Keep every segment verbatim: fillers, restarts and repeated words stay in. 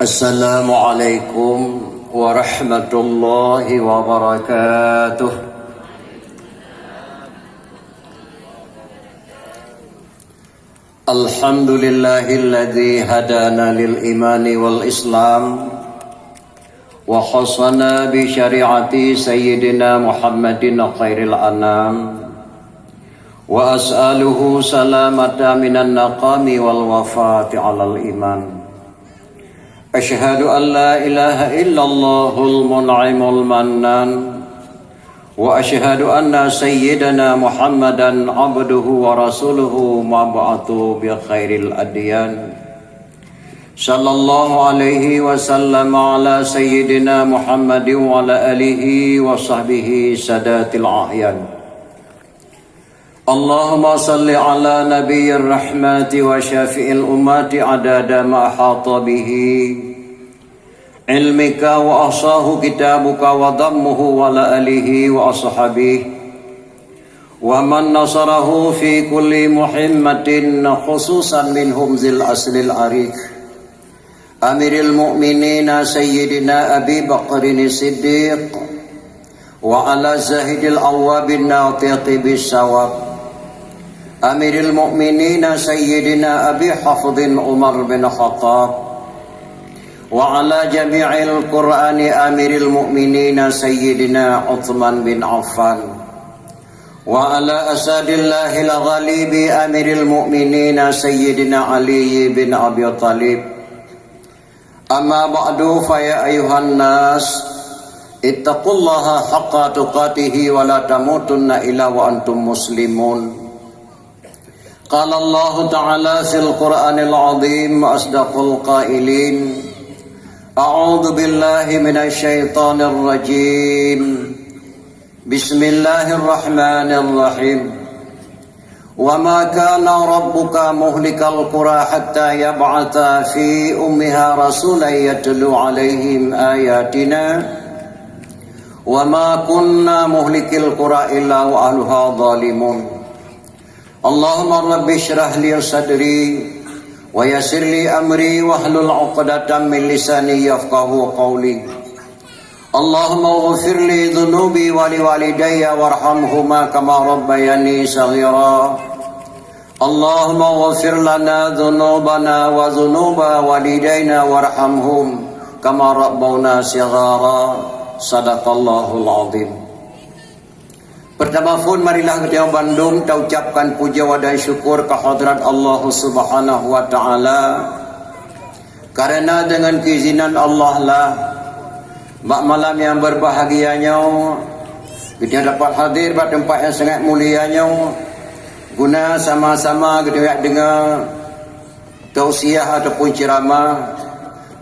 Assalamualaikum warahmatullahi wabarakatuh. Alhamdulillahilladzi hadana lil imani wal islam wa khassana bi syari'ati sayyidina Muhammadin khairil anam. Wa as'aluhu salamata minan naqami wal wafati alal iman. Asyhadu an la ilaha illallahul mun'imul mannan. Wa asyhadu anna sayyidana Muhammadan abduhu wa rasuluhu mab'atsu bi khairil adyan. Sallallahu alaihi wasallam ala sayyidina Muhammadin wa ala alihi wa sahbihi sadatil a'yan. Allahumma salli ala nabiyyir rahmati wa syafi'il ummati adada ma ahata bihi ilmika wa ahsahu kitabuka wa dammuhu wa ala alihi wa ashabihi wa man nasarahu fi kulli muhimmatin, khususan minhum zil aslil arif. Amiril Mukminin Sayyidina Abi Bakrin Siddiq wa ala Zahidil Awwabin Natiqi Bisawab. Amiril Mukminin Sayyidina Abi Hafdin Umar bin Khattab wa ala jami'il Qur'ani Amiril Mukminin Sayyidina Utsman bin Affan wa ala Asadillahil Ghalibi Amiril Mukminin Sayyidina Ali bin Abi Thalib. Amma ba'du, fa ya ayyuhan nas, ittaqullaha haqqa tuqatihi wa la tamutunna illa wa antum muslimun. Qala Allahu ta'ala fil Qur'anil azim, asdaqul qailin, a'udzu billahi minasy syaithanir rajim. Bismillahirrahmanirrahim. Wa ma kana rabbuka muhlikal qura hatta yab'atha fi ummiha rasulan yatlu 'alaihim ayatina. Wa ma kunna muhlikil qura illa wa ahluha zalimun. Allahumma rabbi shrah li sadri wa yassir li amri wahlul 'uqdatam min lisani yafqahu qawli. Allahumma ighfir li dzunubi wa li walidayya warhamhuma kama rabbayani shaghira. Allahumma ighfir lana dzunubana wa dzunuba walidayna warhamhum kama rabbauna shighara. Sadaqallahul azim. Peurtama phon, marilah geutanyoe bandum taucapkan pujoe dan syukur keu hadrat Allah Subhanahu wa Ta'ala, kareuna deungon keuizinan Allah lah, bak malam nyang beubahgia nyoe, geutanyoe dapat hadir bak teumpat nyang sangat mulia nyoe, guna sama-sama geutanyoe jak deungoe tausiah ataupun ceuramah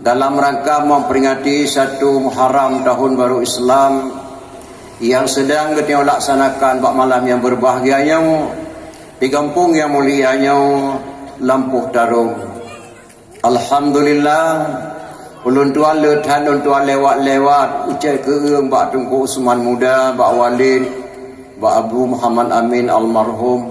dalam rangka memperingati satu Muharram tahun baru Islam yang sedang geutanyoe laksanakan bak malam nyang beubahgia nyoe di gampông nyang mulia nyoe, Lampôh Tarông. Alhamdulillah, ulôn tuan le that lôn tuan lewat-lewat, ucai keueung bak Teungku Usman Muda, bak Walid, bak Abu Muhammad Amin almarhum.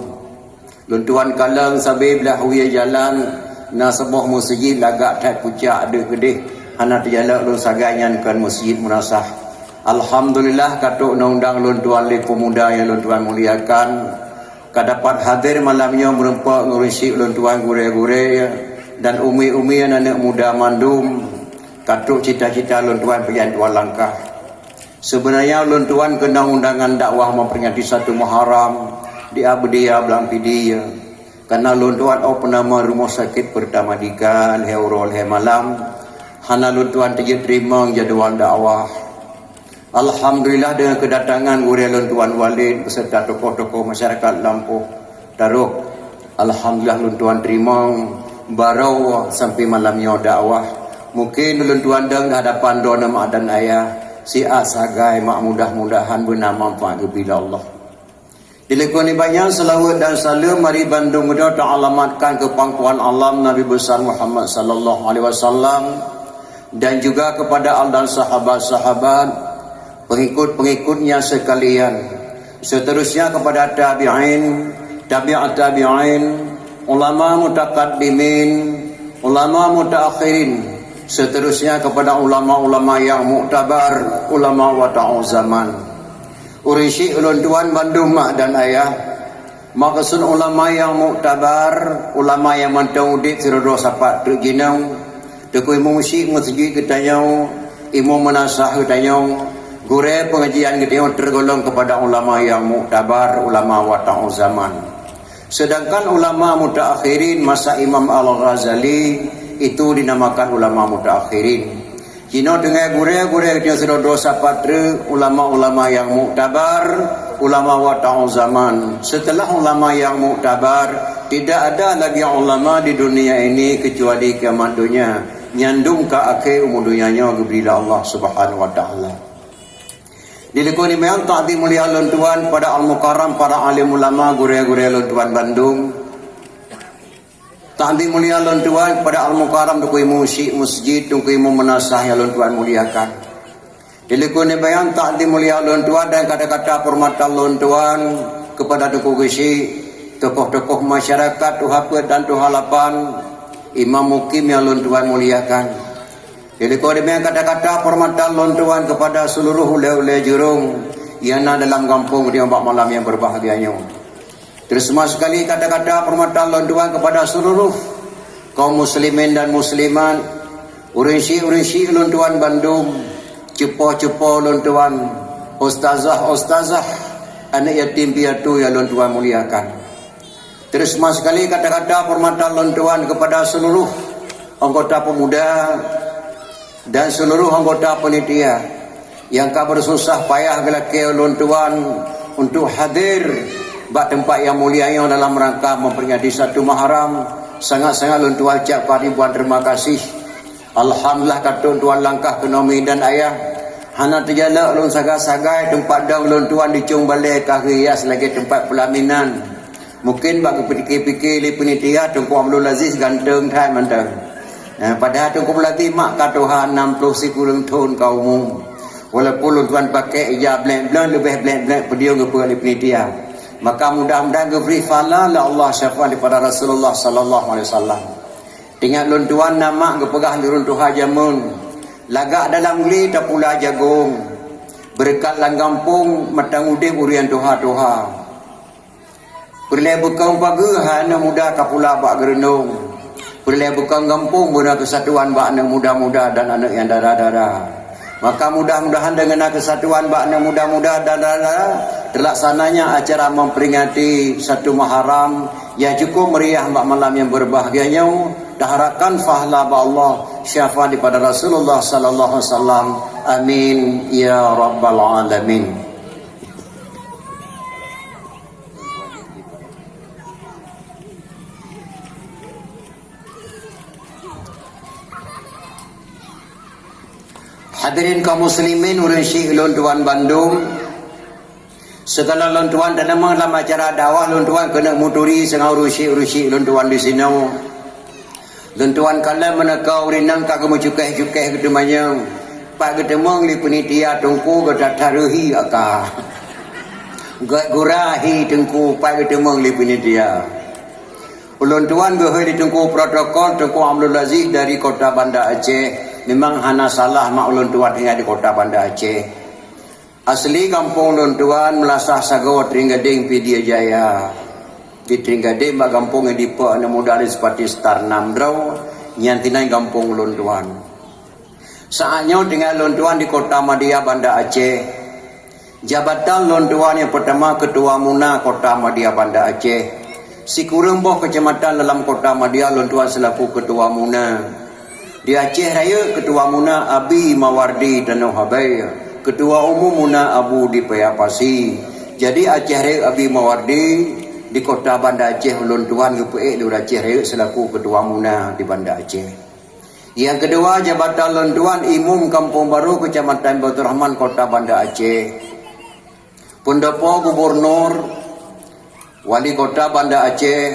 Lôn tuan kalon sabe blah wie jalan na saboh meuseujid lagak that pucak deuh keudeh, hana teujalok lôn sagai, nyan kon Meuseujid Meunasah. Alhamdulillah, ka trok na undang lôn tuan lé peumuda nyang lôn tuan muliakan, ka dapat hadir malam nyoe meureumpok ngon ureuëng syiek lôn tuan, gurée-gurée dan umi-umi, aneuk muda mandum, ka trok cita-cita lôn tuan, peujan tuan langkah. Seubeunanya ulôn tuan keunong undangan dakwah memperingati satu Muharram di Abdia Blang Pidie, karena ulôn tuan ôh peunama rumoh sakét Pertamadika lhée uroe lhée malam, hana lôn tuan teujeuet teurimong jadwal dakwah. Alhamdulillah, deungon keudatangan gurée lôn tuan Walid beserta tokoh-tokoh masyarakat Lampôh Tarông, alhamdulillah, lôn tuan teurimong baroe sampoe malam nyoe dakwah. Mungken lôn tuan dong di hadapan droeneuh mak dan ayah, siat sagai mak, mudah-mudahan beuna manfaat geubila Allah. Dilikot nibak nyan, seulaweuet dan saleuem mari bandum geutanyoe taalamatkan keu pangkuan alam Nabi Besar Muhammad sallallahu alaihi wasallam, dan juga kepada al dan sahabat-sahabat, pengikut-pengikutnya sekalian, seterusnya kepada tabi'in, tabi'at tabi'in, ulama mutakaddimin, ulama mutaakhirin, Seterusnya kepada ulama-ulama yang muktabar, ulama wata'u zaman. Ureuëng syiek ulôn tuan bandum mak dan ayah. Maksud ulama yang muktabar, ulama yang mantong udeb sidroe-droe sapat teuk jinoe, teungku imum syiek meuseujid geutanyoe, imum meunasah geutanyoe, gurée pengajian geutanyoe tergolong kepada ulama yang muktabar, ulama wata'u zaman. Sedangkan ulama mutaakhirin masa Imam Al-Ghazali itu dinamakan ulama mutaakhirin. Jinoe teungoh gurée-gurée geutanyoe sidroe-droe sapat treuk ulama-ulama yang muktabar, ulama wata'u zaman. Setelah ulama yang muktabar, tidak ada lagi ulama di dunia ini kecuali kiamat dunia. Nyandum ka akhé umu dunia nyoe geubri lé Allah Subhanahu wa Ta'ala. Dilikot nibak takzim mulia lôn tuan pada al-mukarram para alim ulama gurée-gurée lôn tuan bandum. Takzim mulia lôn tuan kepada al-mukarram teungku imum syiek meuseujid, teungku imum meunasah nyang lôn tuan muliakan. Dilikot nibak takzim mulia lôn tuan dan kata-kata peurhormatan lôn tuan kepada teungku geuchik, tokoh-tokoh masyarakat tuha peuet dan tuha lapan, imam mukim nyang lôn tuan muliakan. Dilikot nibak kata-kata peurhormatan lôn tuan kepada seluruh ulée-ulée jurong nyang na dalam gampông di bak malam nyang beubahgia nyoe. Terutama sekali kata-kata peurhormatan lôn tuan kepada seluruh kaum muslimin dan muslimat, ureuëng syiek-ureuëng syiek lôn tuan bandum, cupo-cupo lôn tuan, ustazah-ustazah, aneuëk yatim piatu nyang lôn tuan muliakan. Terutama sekali kata-kata peurhormatan lôn tuan kepada seluruh anggota pemuda dan seluruh anggota panitia nyang ka bersusah payah geulakée lôn tuan untuk hadir bak teumpat nyang mulia nyoe dalam rangka memperingati satu Muharram. Sangat-sangat lôn tuan ucapkan ribuan terima kasih. Alhamdulillah, ka trok tuan langkah keunoe mak dan ayah. Hana teujalok lôn sagai-sagai, teumpat dong lôn tuan di Cong Balée ka geuhias lagée teumpat peulaminan. Mungkin bak geupike-pike lé panitia Teungku Abdul Aziz ganteng that mantong. Eh, padahai Teungku Abdul Aziz mak ka tuha enam puluh sikureueng thon ka umu. Walaupun lôn tuan pakai ija blek-blek, leubeh blek-blek peudiong geupeue lé panitia. Maka mudah-mudahan geubri pahala lé Allah syafaat daripada Rasulullah sallallahu alaihi wasallam. Ingat lôn tuan na mak geupeugah lé ureuëng tuha jameun, lagak dalam glé tapula jagong, beureukat lam gampông mantong udeb ureuëng tuha-tuha. Peureulée beukong pageue hai aneuëk muda ka pula bak geureunong. Peureulée beukong gampông beuna keusatuan bak aneuëk muda-muda dan aneuëk nyang dara-dara. Maka mudah-mudahan deungon na keusatuan bak aneuëk muda-muda dan dara-dara, teulaksananya acara memperingati satu Muharram nyang cukup meriah bak malam nyang beubahgia nyoe, taharapkan pahala bak Allah, syafaat daripada Rasulullah sallallahu alaihi wasallam. Amin ya rabbal alamin. Hadirin kaum muslimin, ureuëng syiek lôn tuan bandum, sigohlom lôn tuan teuneumang lam acara dakwah lôn tuan keuneuk muturi seungoh ureuëng syiek-ureuëng syiek lôn tuan disinoe. Lôn tuan kalon meuneuka ureuëng inong ka geumeucukéh-cukéh geuteumanyong, pat geuteumeung lé panitia teungku geutathareuhi aka. Geurat gura hi teungku pat geuteumeung lé panitia. Ulôn tuan geuhôi di teungku protokol Teungku Abdul Aziz dari kota Banda Aceh. Memang hana salah mak ulôn tuan tinggai di kota Banda Aceh. Asli gampông lôn tuan meulasah sagoe Tringgadeng Pidie Jaya. Di Tringgadeng bak gampông nyang dipeue aneuëk muda di seupati star nam droe, nyan tinan gampông lôn tuan. Saát nyoe tinggai lôn tuan di Kota Madia Banda Aceh. Jabatan lôn tuan nyang peutama Keutua Muna Kota Madia Banda Aceh. Sikureueng boh keucamatan dalam Kota Madia lôn tuan seulaku Keutua Muna. Di Aceh Rayeuk Keutua Muna Abi Mawardi Tanoh Abai, Keutua Umum Muna Abu di Paya Pasi. Jadi Aceh Rayeuk Abi Mawardi di Kota Banda Aceh ulôn tuan geupeuék lé ureuëng Aceh Rayeuk seulaku Keutua Muna di Banda Aceh. Nyang keudua, jabatan lôn tuan Imum Kampung Baru Keucamatan Baiturrahman Kota Banda Aceh. Peundopo Gubernur, Wali Kota Banda Aceh,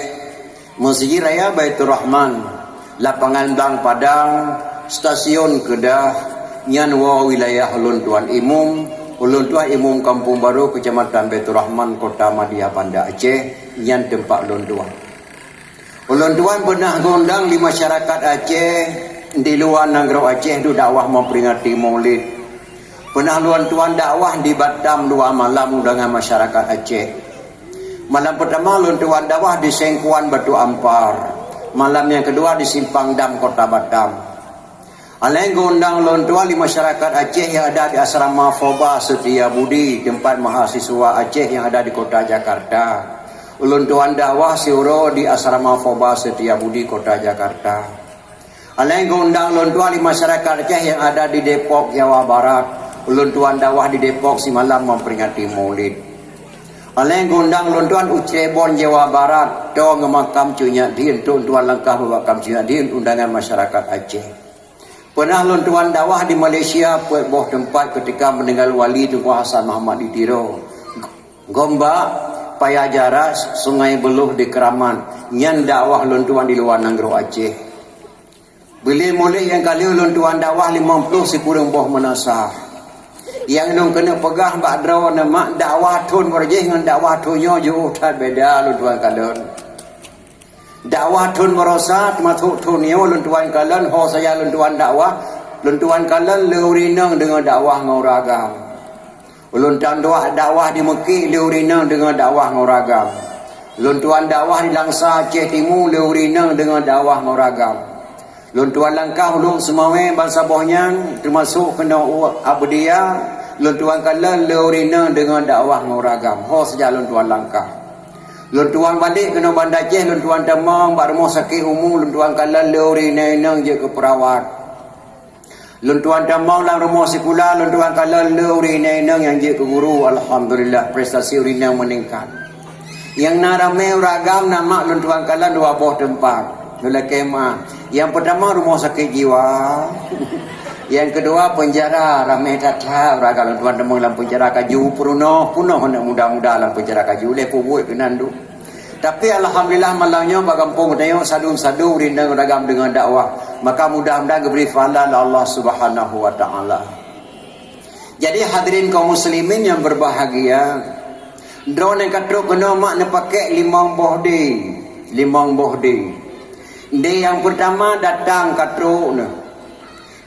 Meuseujid Raya Baiturrahman, Lapangan Blang Padang, Stasiun Keudah, nyan woe wilayah ulôn tuan Imum, ulôn tuan Imum Kampung Baru Keucamatan Baiturrahman Kota Madia Banda Aceh, nyan teumpat ulôn tuan. Ulôn tuan beunah geuundang di masyarakat Aceh, Di luwa nanggroe Aceh duek dakwah memperingati Maulid. Pernah lôn tuan dakwah di Batam dua malam undangan masyarakat Aceh. Malam pertama lôn tuan dakwah di Sengkuan Batu Ampar. Malam yang kedua di Simpang Dam Kota Batam. Aleng geundang lôn tuan di masyarakat Aceh yang ada di asrama Foba Setia Budi, tempat mahasiswa Aceh yang ada di kota Jakarta. Lôn tuan dakwah siuroe di asrama Foba Setia Budi, kota Jakarta. Aleng geundang lôn tuan di masyarakat Aceh yang ada di Depok, Jawa Barat. Lôn tuan dakwah di Depok simalam memperingati Maulid. Aleng geundang lôn tuan u Cirebon, Jawa Barat, toe ngon makam Cut Nyak Dhien, untuk tuan langkah bak makam Cut Nyak Dhien undangan masyarakat Aceh. Pernah lôn tuan dakwah di Malaysia, peuet boh teumpat ketika meninggal wali Teungku Hasan Muhammad di Tiro. Gombak, Paya Jaras, Sungai Beloh di Keramat, nyan dakwah lôn tuan di luwa nanggroe Aceh. Buleuen Maulid nyang ka lheueh lôn tuan dakwah limong ploh sikureueng boh meunasah. Nyang lôn keuneuk peugah bak droeneuh, mak, dakwah thon barojih ngon dakwah thon nyoe jiôh that beda lôn tuan kalon. Dakwah thon baroesa teumasok thon nyoe lôn tuan kalon, ho saja lôn tuan dakwah, lôn tuan kalon le ureueng inong deungoe dakwah ngon ureueng agam. Ulôn tuan dakwah di Meukik le ureueng inong deungoe dakwah ngon ureueng agam. Lôn tuan dakwah di Langsa Aceh Timu le ureueng inong deungoe dakwah ngon ureueng agam. Lôn tuan langkah u Lhokseumawe bansaboh nyan, teumasok keunoe u Abdia, lôn tuan kalon le ureueng inong deungoe dakwah ngon ureueng agam. Ho saja lôn tuan langkah. Lôn tuan balek keunoe Banda Aceh, lôn tuan tamong bak rumoh sakét umu, lôn tuan kalon le ureueng inong-inong jeuet keu peurawat. Lôn tuan tamong lam rumoh sikula, lôn tuan kalon le ureueng inong-inong nyang jeuet keu guru. Alhamdulillah, prestasi ureueng inong meuningkat. Nyang na ramé ureueng agam, na mak, lôn tuan kalon dua boh teumpat. Lôn lakée meu'ah. Nyang peutama rumoh sakét jiwa. Nyang keudua peunjara, ramé that-that ureueng agam, lôn tuan tamong lam peunjara kaju, peurunoh, peunoh aneuk muda-muda lam peunjara kaju, lé peubuet keunan duek. Tapi alhamdulillah malam nyoe bak gampông geutanyoe sadum-sadum ureueng inong ureueng agam deungoe dakwah. Maka mudah-mudahan geubri pahala lé Allah Subhanahu wa Taala. Jadi hadirin kaum muslimin yang berbahagia, droeneuh ka trok keunoe mak neupakék limong boh dé, limong boh dé. Dé nyang peutama datang ka trok neuh.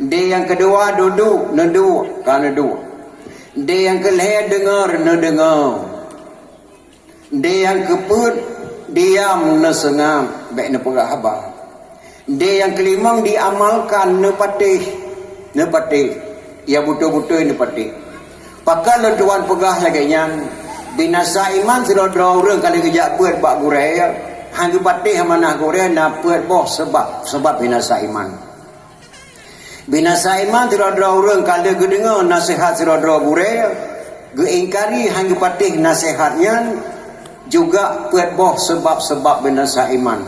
Dé nyang keudua duduek, neuduek, ka neuduek. Dé nyang keulhée deungoe, neudeungoe. Dé nyang keupeuet, diam, neuseungab, bék neupeugah haba. Dé nyang keulimong, diamalkan, neupatéh, neupatéh, ya beutôi-beutôi neupatéh. Pakon lôn tuan peugah lagée nyan, binasa iman sidroe-droe ureueng ka lheueh geujak beuet bak gurée, han geupatéh amanah gurée, na peuet boh seubab, seubab binasa iman. Binasa iman sidroe-droe ureueng ka lheueh geudeungoe naseuhat sidroe-droe gurée, geuingkari han geupatéh naseuhat nyan, juga peuet boh seubab-seubab binasa iman.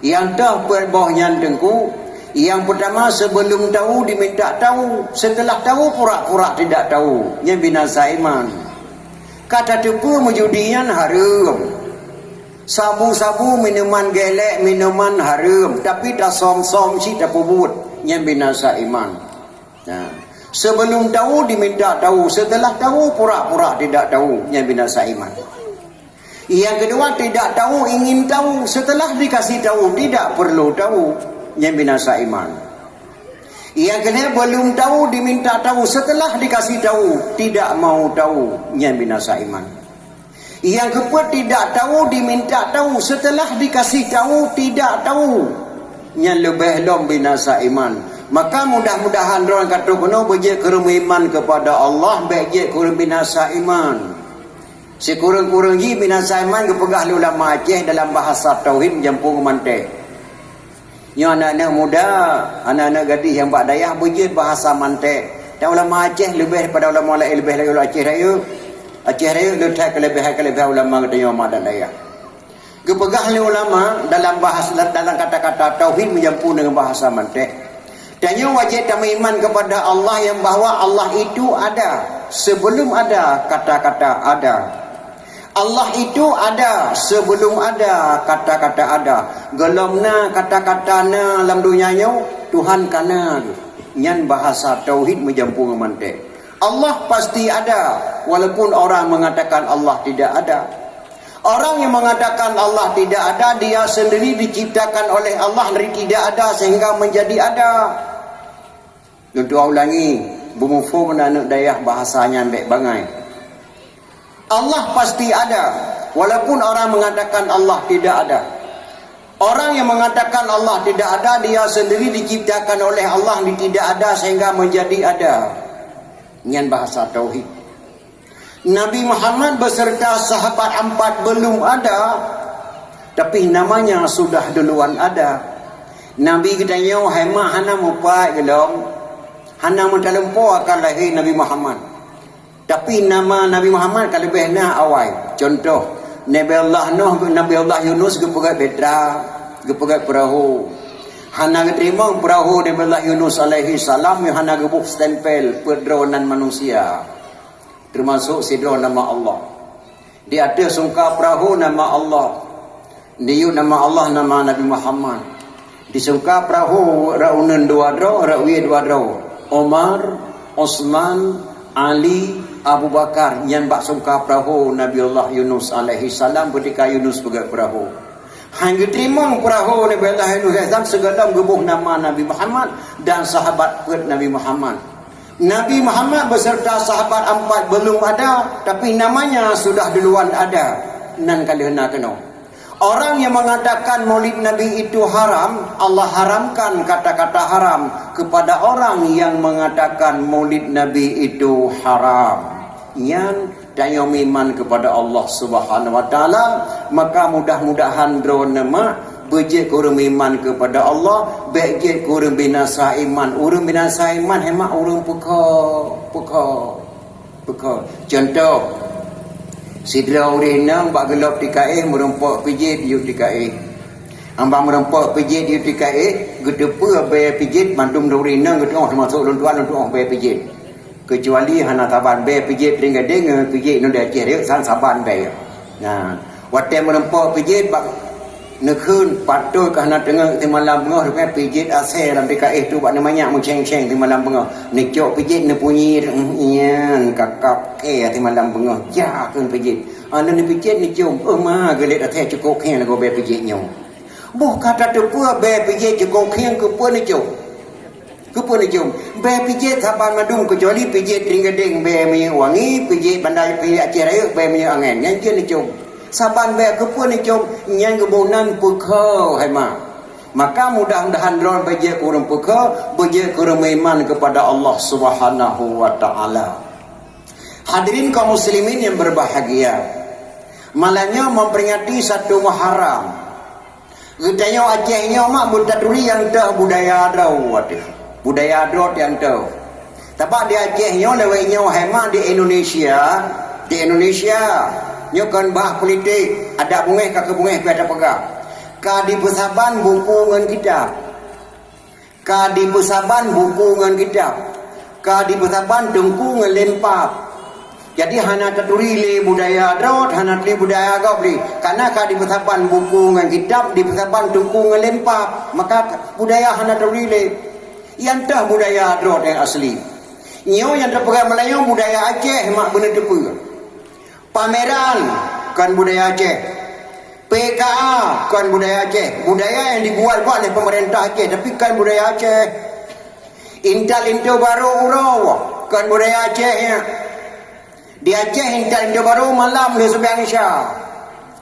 Nyang toh peuet boh nyan teungku, nyang peutama, sebelum tahu diminta tahu, setelah tahu pura-pura tidak tahu, nyan binasa iman. Ka tateupeue meujudi nyan hareuem. Sabu-sabu, minuman geulék, minuman hareuem, tapi tasöm-söm cit tapeubuet, nyan binasa iman. Nah, sebelum tahu diminta tahu, setelah tahu pura-pura tidak tahu, nyan binasa iman. Yang kedua, tidak tahu ingin tahu, setelah dikasih tahu tidak perlu tahu, nyan binasa iman. Yang kedua, belum tahu diminta tahu, setelah dikasih tahu tidak mau tahu, nyan binasa iman. Nyang keupeuet tidak tahu diminta tahu, setelah dikasih tahu tidak tahu, nyan leubeh lom binasa iman. Maka mudah-mudahan droeneuh ka trok keunoe beujeuet keu ureueng iman kepada Allah, bék jeuet keu ureueng binasa iman. Sikureueng-kureueng jih binasa iman geupeugah lé ulama Aceh dalam bahasa tauhid meujampu ngon mantek. Nyoe aneuk-aneuk muda, aneuk-aneuk gadih nyang bak dayah beujeuet bahasa mantek. Dan ulama Aceh leubeh daripada ulama laén, leubeh lagi ulama Aceh Rayeuk. Aceh Rayeuk le that keuleubehan-keuleubehan ulama geutanyoe mak dan dayah. Geupeugah lé ulama dalam bahasa, dalam kata-kata tauhid meujampu deungon bahasa mantek. Tanyoe wajéb tameuiman kepada Allah nyang bahwa Allah itu ada sebelum ada kata-kata ada. Allah itu ada sebelum ada kata-kata ada. Gohlom na kata-kata na lam donya nyoe, Tuhan ka na. Nyan bahasa tauhid meujampu ngon mantek. Allah pasti ada, walaupun orang mengatakan Allah tidak ada. Orang yang mengatakan Allah tidak ada, dia sendiri diciptakan oleh Allah dari tidak ada sehingga menjadi ada. Lôn tuan ulangi, beumuphom aneuk dayah bahasa nyan bèk bangai. Allah pasti ada, walaupun orang mengatakan Allah tidak ada. Orang yang mengatakan Allah tidak ada, dia sendiri diciptakan oleh Allah di tidak ada sehingga menjadi ada. Nyan bahasa tauhid. Nabi Muhammad beserta sahabat empat belum ada, tapi namanya sudah duluan ada. Nabi geutanyoe hai mak hana mupat geulom, hana meutalumpo akan lahé Nabi Muhammad. Tapi nama Nabi Muhammad ka leubeh na awai. Contoh, Nabi Allah Nuh, Nabi Allah Yunus geupeugét bahtera, geupeugét peurahô. Hana geuteurimong peurahô Nabi Allah Yunus alaihi salam nyang hana geuboh stempel peuet droe nan manusia. Teumasok sidroe nama Allah. Di ateueh sungka peurahô nama Allah. Di yup nama Allah nama Nabi Muhammad. Di sungka peurahô rot uneun dua droe, rot wie dua droe. Umar, Utsman, Ali, Abu Bakar, nyan bak sungka peurahô Nabi Allah Yunus alaihi salam keutika Yunus peugét peurahô. Han geuteurimong peurahô Nabi Allah Yunus alaihi salam sigohlom geuboh nama Nabi Muhammad dan sahabat peuet Nabi Muhammad. Nabi Muhammad beserta sahabat empat belum ada, tapi namanya sudah duluan ada. Nan ka lheueh na keunoe. Orang yang mengatakan maulid Nabi itu haram, Allah haramkan kata-kata haram kepada orang yang mengatakan maulid Nabi itu haram. Nyan tanyoe meuiman keupada Allah Subhanahu wa Taala, maka mudah-mudahan droeneuh mak beujeuet keu ureuëng meuiman keupada Allah, bék jeuet keu ureuëng binasa iman. Ureuëng binasa iman hai mak ureuëng peukho, peukho, peukho. Contoh, sidroe ureuëng inong bak geulob tikaéh meurumpok pijet yup tikaéh. Ambang meurumpok pijet yup tikaéh, geuteupeue bée pijet mandum ureuëng inong geutuoh, teumasok lôn tuan lôn tuoh bée pijet. Keucuali hana saban bée pijet teuinggadeng ngon pijet inong di Aceh rayek, san saban bée. Nah, watée meurumpok pijet bak neukheun, patot ka hana teungeut simalam beungoh, rupanya pijet asée lam tikaéh tu bak neumanyak meucéng-céng simalam beungoh. Neucok pijet neupunyi, nyan kakap kée simalam beungoh. Jah kheun pijet. Aneuk neupijet neucium, "Oh ma, geulet asée cukôp khéng lagoe bée pijet nyoe." Boh ka tateupeue bée pijet cukôp khéng keupeue neucium. Keupeue neucium? Bée pijet saban mandum keucuali pijet teuinggadeng bée minyeuk wangi, pijet bandai pijet Aceh rayek bée minyeuk angén. Nyan jeuet neucium. Saban bée keupeue neucium? Nyan geuboh nan peukho hai ma. Maka mudah-mudahan droe beujeuet keu ureuëng peukho, beujeuet keu ureuëng meuiman keupada Allah Subhanahu wa Taala. Hadirin kaum muslimin yang berbahagia. Malam nyoe memperingati satu Muharram. Geutanyoe Aceh nyoe mak beutaturi nyang teuh budaya droe ateueh. Budaya droe nyang teuh. Sabab di Aceh nyoe lewat nyoe hai mak di Indonesia, di Indonesia nyoe kon bah politik, adak beungéh ka keu beungéh pih tapeugah. Ka dipeusaban buku ngon kitab. Ka dipeusaban buku ngon kitab. Ka dipeusaban teungku ngon lempap. Jadi hana taturi lé budaya droe, hana taturi budaya gob lé. Karena ka dipeusaban buku ngon kitab, dipeusaban teungku ngon lempap. Maka budaya hana taturi lé. Nyan teuh budaya droe nyang asli. Nyoe nyang tapeugah Meulayu budaya Aceh mak beuneuteupeu. Pameran kon budaya Aceh. P K A kon budaya Aceh. Budaya yang dibuat-buat oleh pemerintah Aceh, tapi kon budaya Aceh. Intat linto barô uroe kon budaya Aceh nyan. Di Aceh intat linto barô malam lheueh seumayang Isya.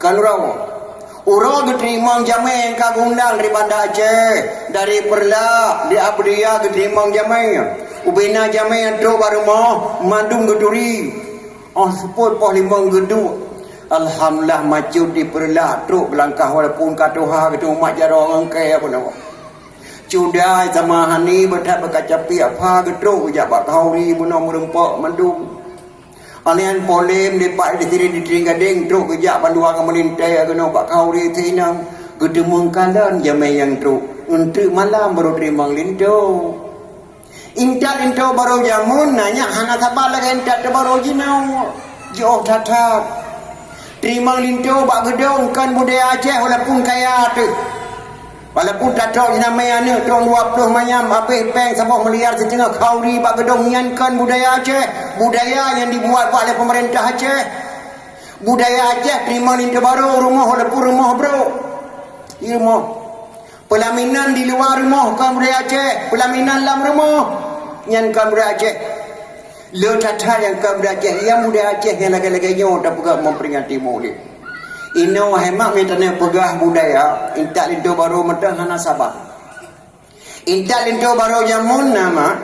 Kon uroe. Uroe geuteurimong jamé nyang ka geuundang dari Banda Aceh, dari Peureulak, di Abdya geuteurimong jamé. Ubena jamé nyang trok bak rumoh mandum geuturi. Óh seupôt poh limong geuduek. Alhamdulillah, macut di Peureulak trok beulangkah walaupun ka tuha geutanyoe umat jaroe ngon kée bunoe. Cudai sama hani beutat beukaca piek pha geutrok geujak bak khauri bunoe meurumpok mandum. Alian polem dipat di sini di Teuinggadeng trok geujak bandua ngon meulintée keunoe bak khauri sinan geuteumeung kalon jamé nyang trok. Eunteuk malam barô teurimong linto. Intat linto barô jameun na nyak hana saban lagée intat teubarô jinoe. Jiôh that-that. Teurimong linto bak geudong kon budaya Aceh walaupun kaya teuh. Walaupun tatrok jinamé aneuk trok dua ploh manyam habéh péng saboh miliar siteungoh khauri bak geudong nyan kon budaya Aceh. Budaya nyang dibuat-buat lé peumeurintah Aceh. Budaya Aceh teurimong linto barô rumoh walaupun rumoh brôk. Di rumoh. Peulaminan di luwa rumoh kon budaya Aceh, peulaminan lam rumoh. Nyan ka budaya Aceh. Le that-that nyang ka budaya Aceh. Nyang budaya Aceh nyang lagèe-lagèe nyoe tapeugah memperingati Maulid. Inoe hai mak mita na peugah budaya, intat linto barô mantong hana saban. Intat linto barô jameun na mak,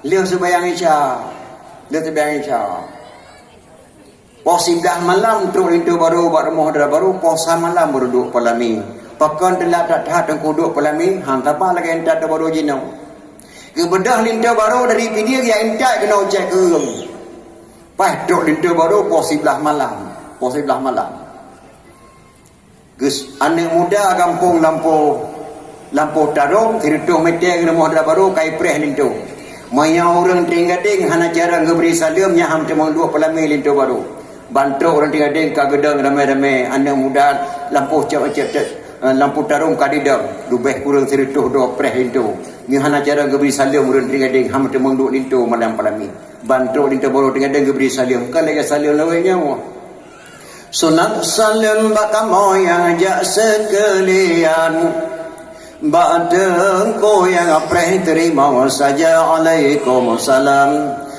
lheuh seumayang Isya. Lheuh seumayang Isya. Poh siblaih malam trok linto barô bak rumoh dara barô, poh sa malam baru duek peulami. Pakon teulat that-that teungku duek peulami, han saban lagèe intat linto barô jinoe. Geubeudôh linto barô dari Pidie jak intat keunoe Cot Keureueng. Paih trok linto barô poh siblaih malam. Poh siblaih malam. Geus aneuk muda gampông lampôh, lampôh tarông, sireutôh mètè rumoh dara barô ka ipreh linto. Meunyoe ureueng Trienggadeng hana carông geubri saleuem, nyan han meuteumèe duek peulami linto barô. Ban trok ureueng Trienggadeng ka geudong ramé-ramé, aneuk muda lampôh cok, cok, cok, eh, lampôh tarông ka didong, leubeh kureueng sireutôh dua preh linto. Nyoe hana carông geubri saleuem, ureueng Trienggadeng han meuteumèe duek linto malam peulami. Ban trok linto barô Trienggadeng geubri saleuem, ka lagèe saleuem lawét nyoe. Sunat saleuem bak kamoe nyang jak seukeulian. Bak teungku nyang preh teurimong saja, alaikumsalam.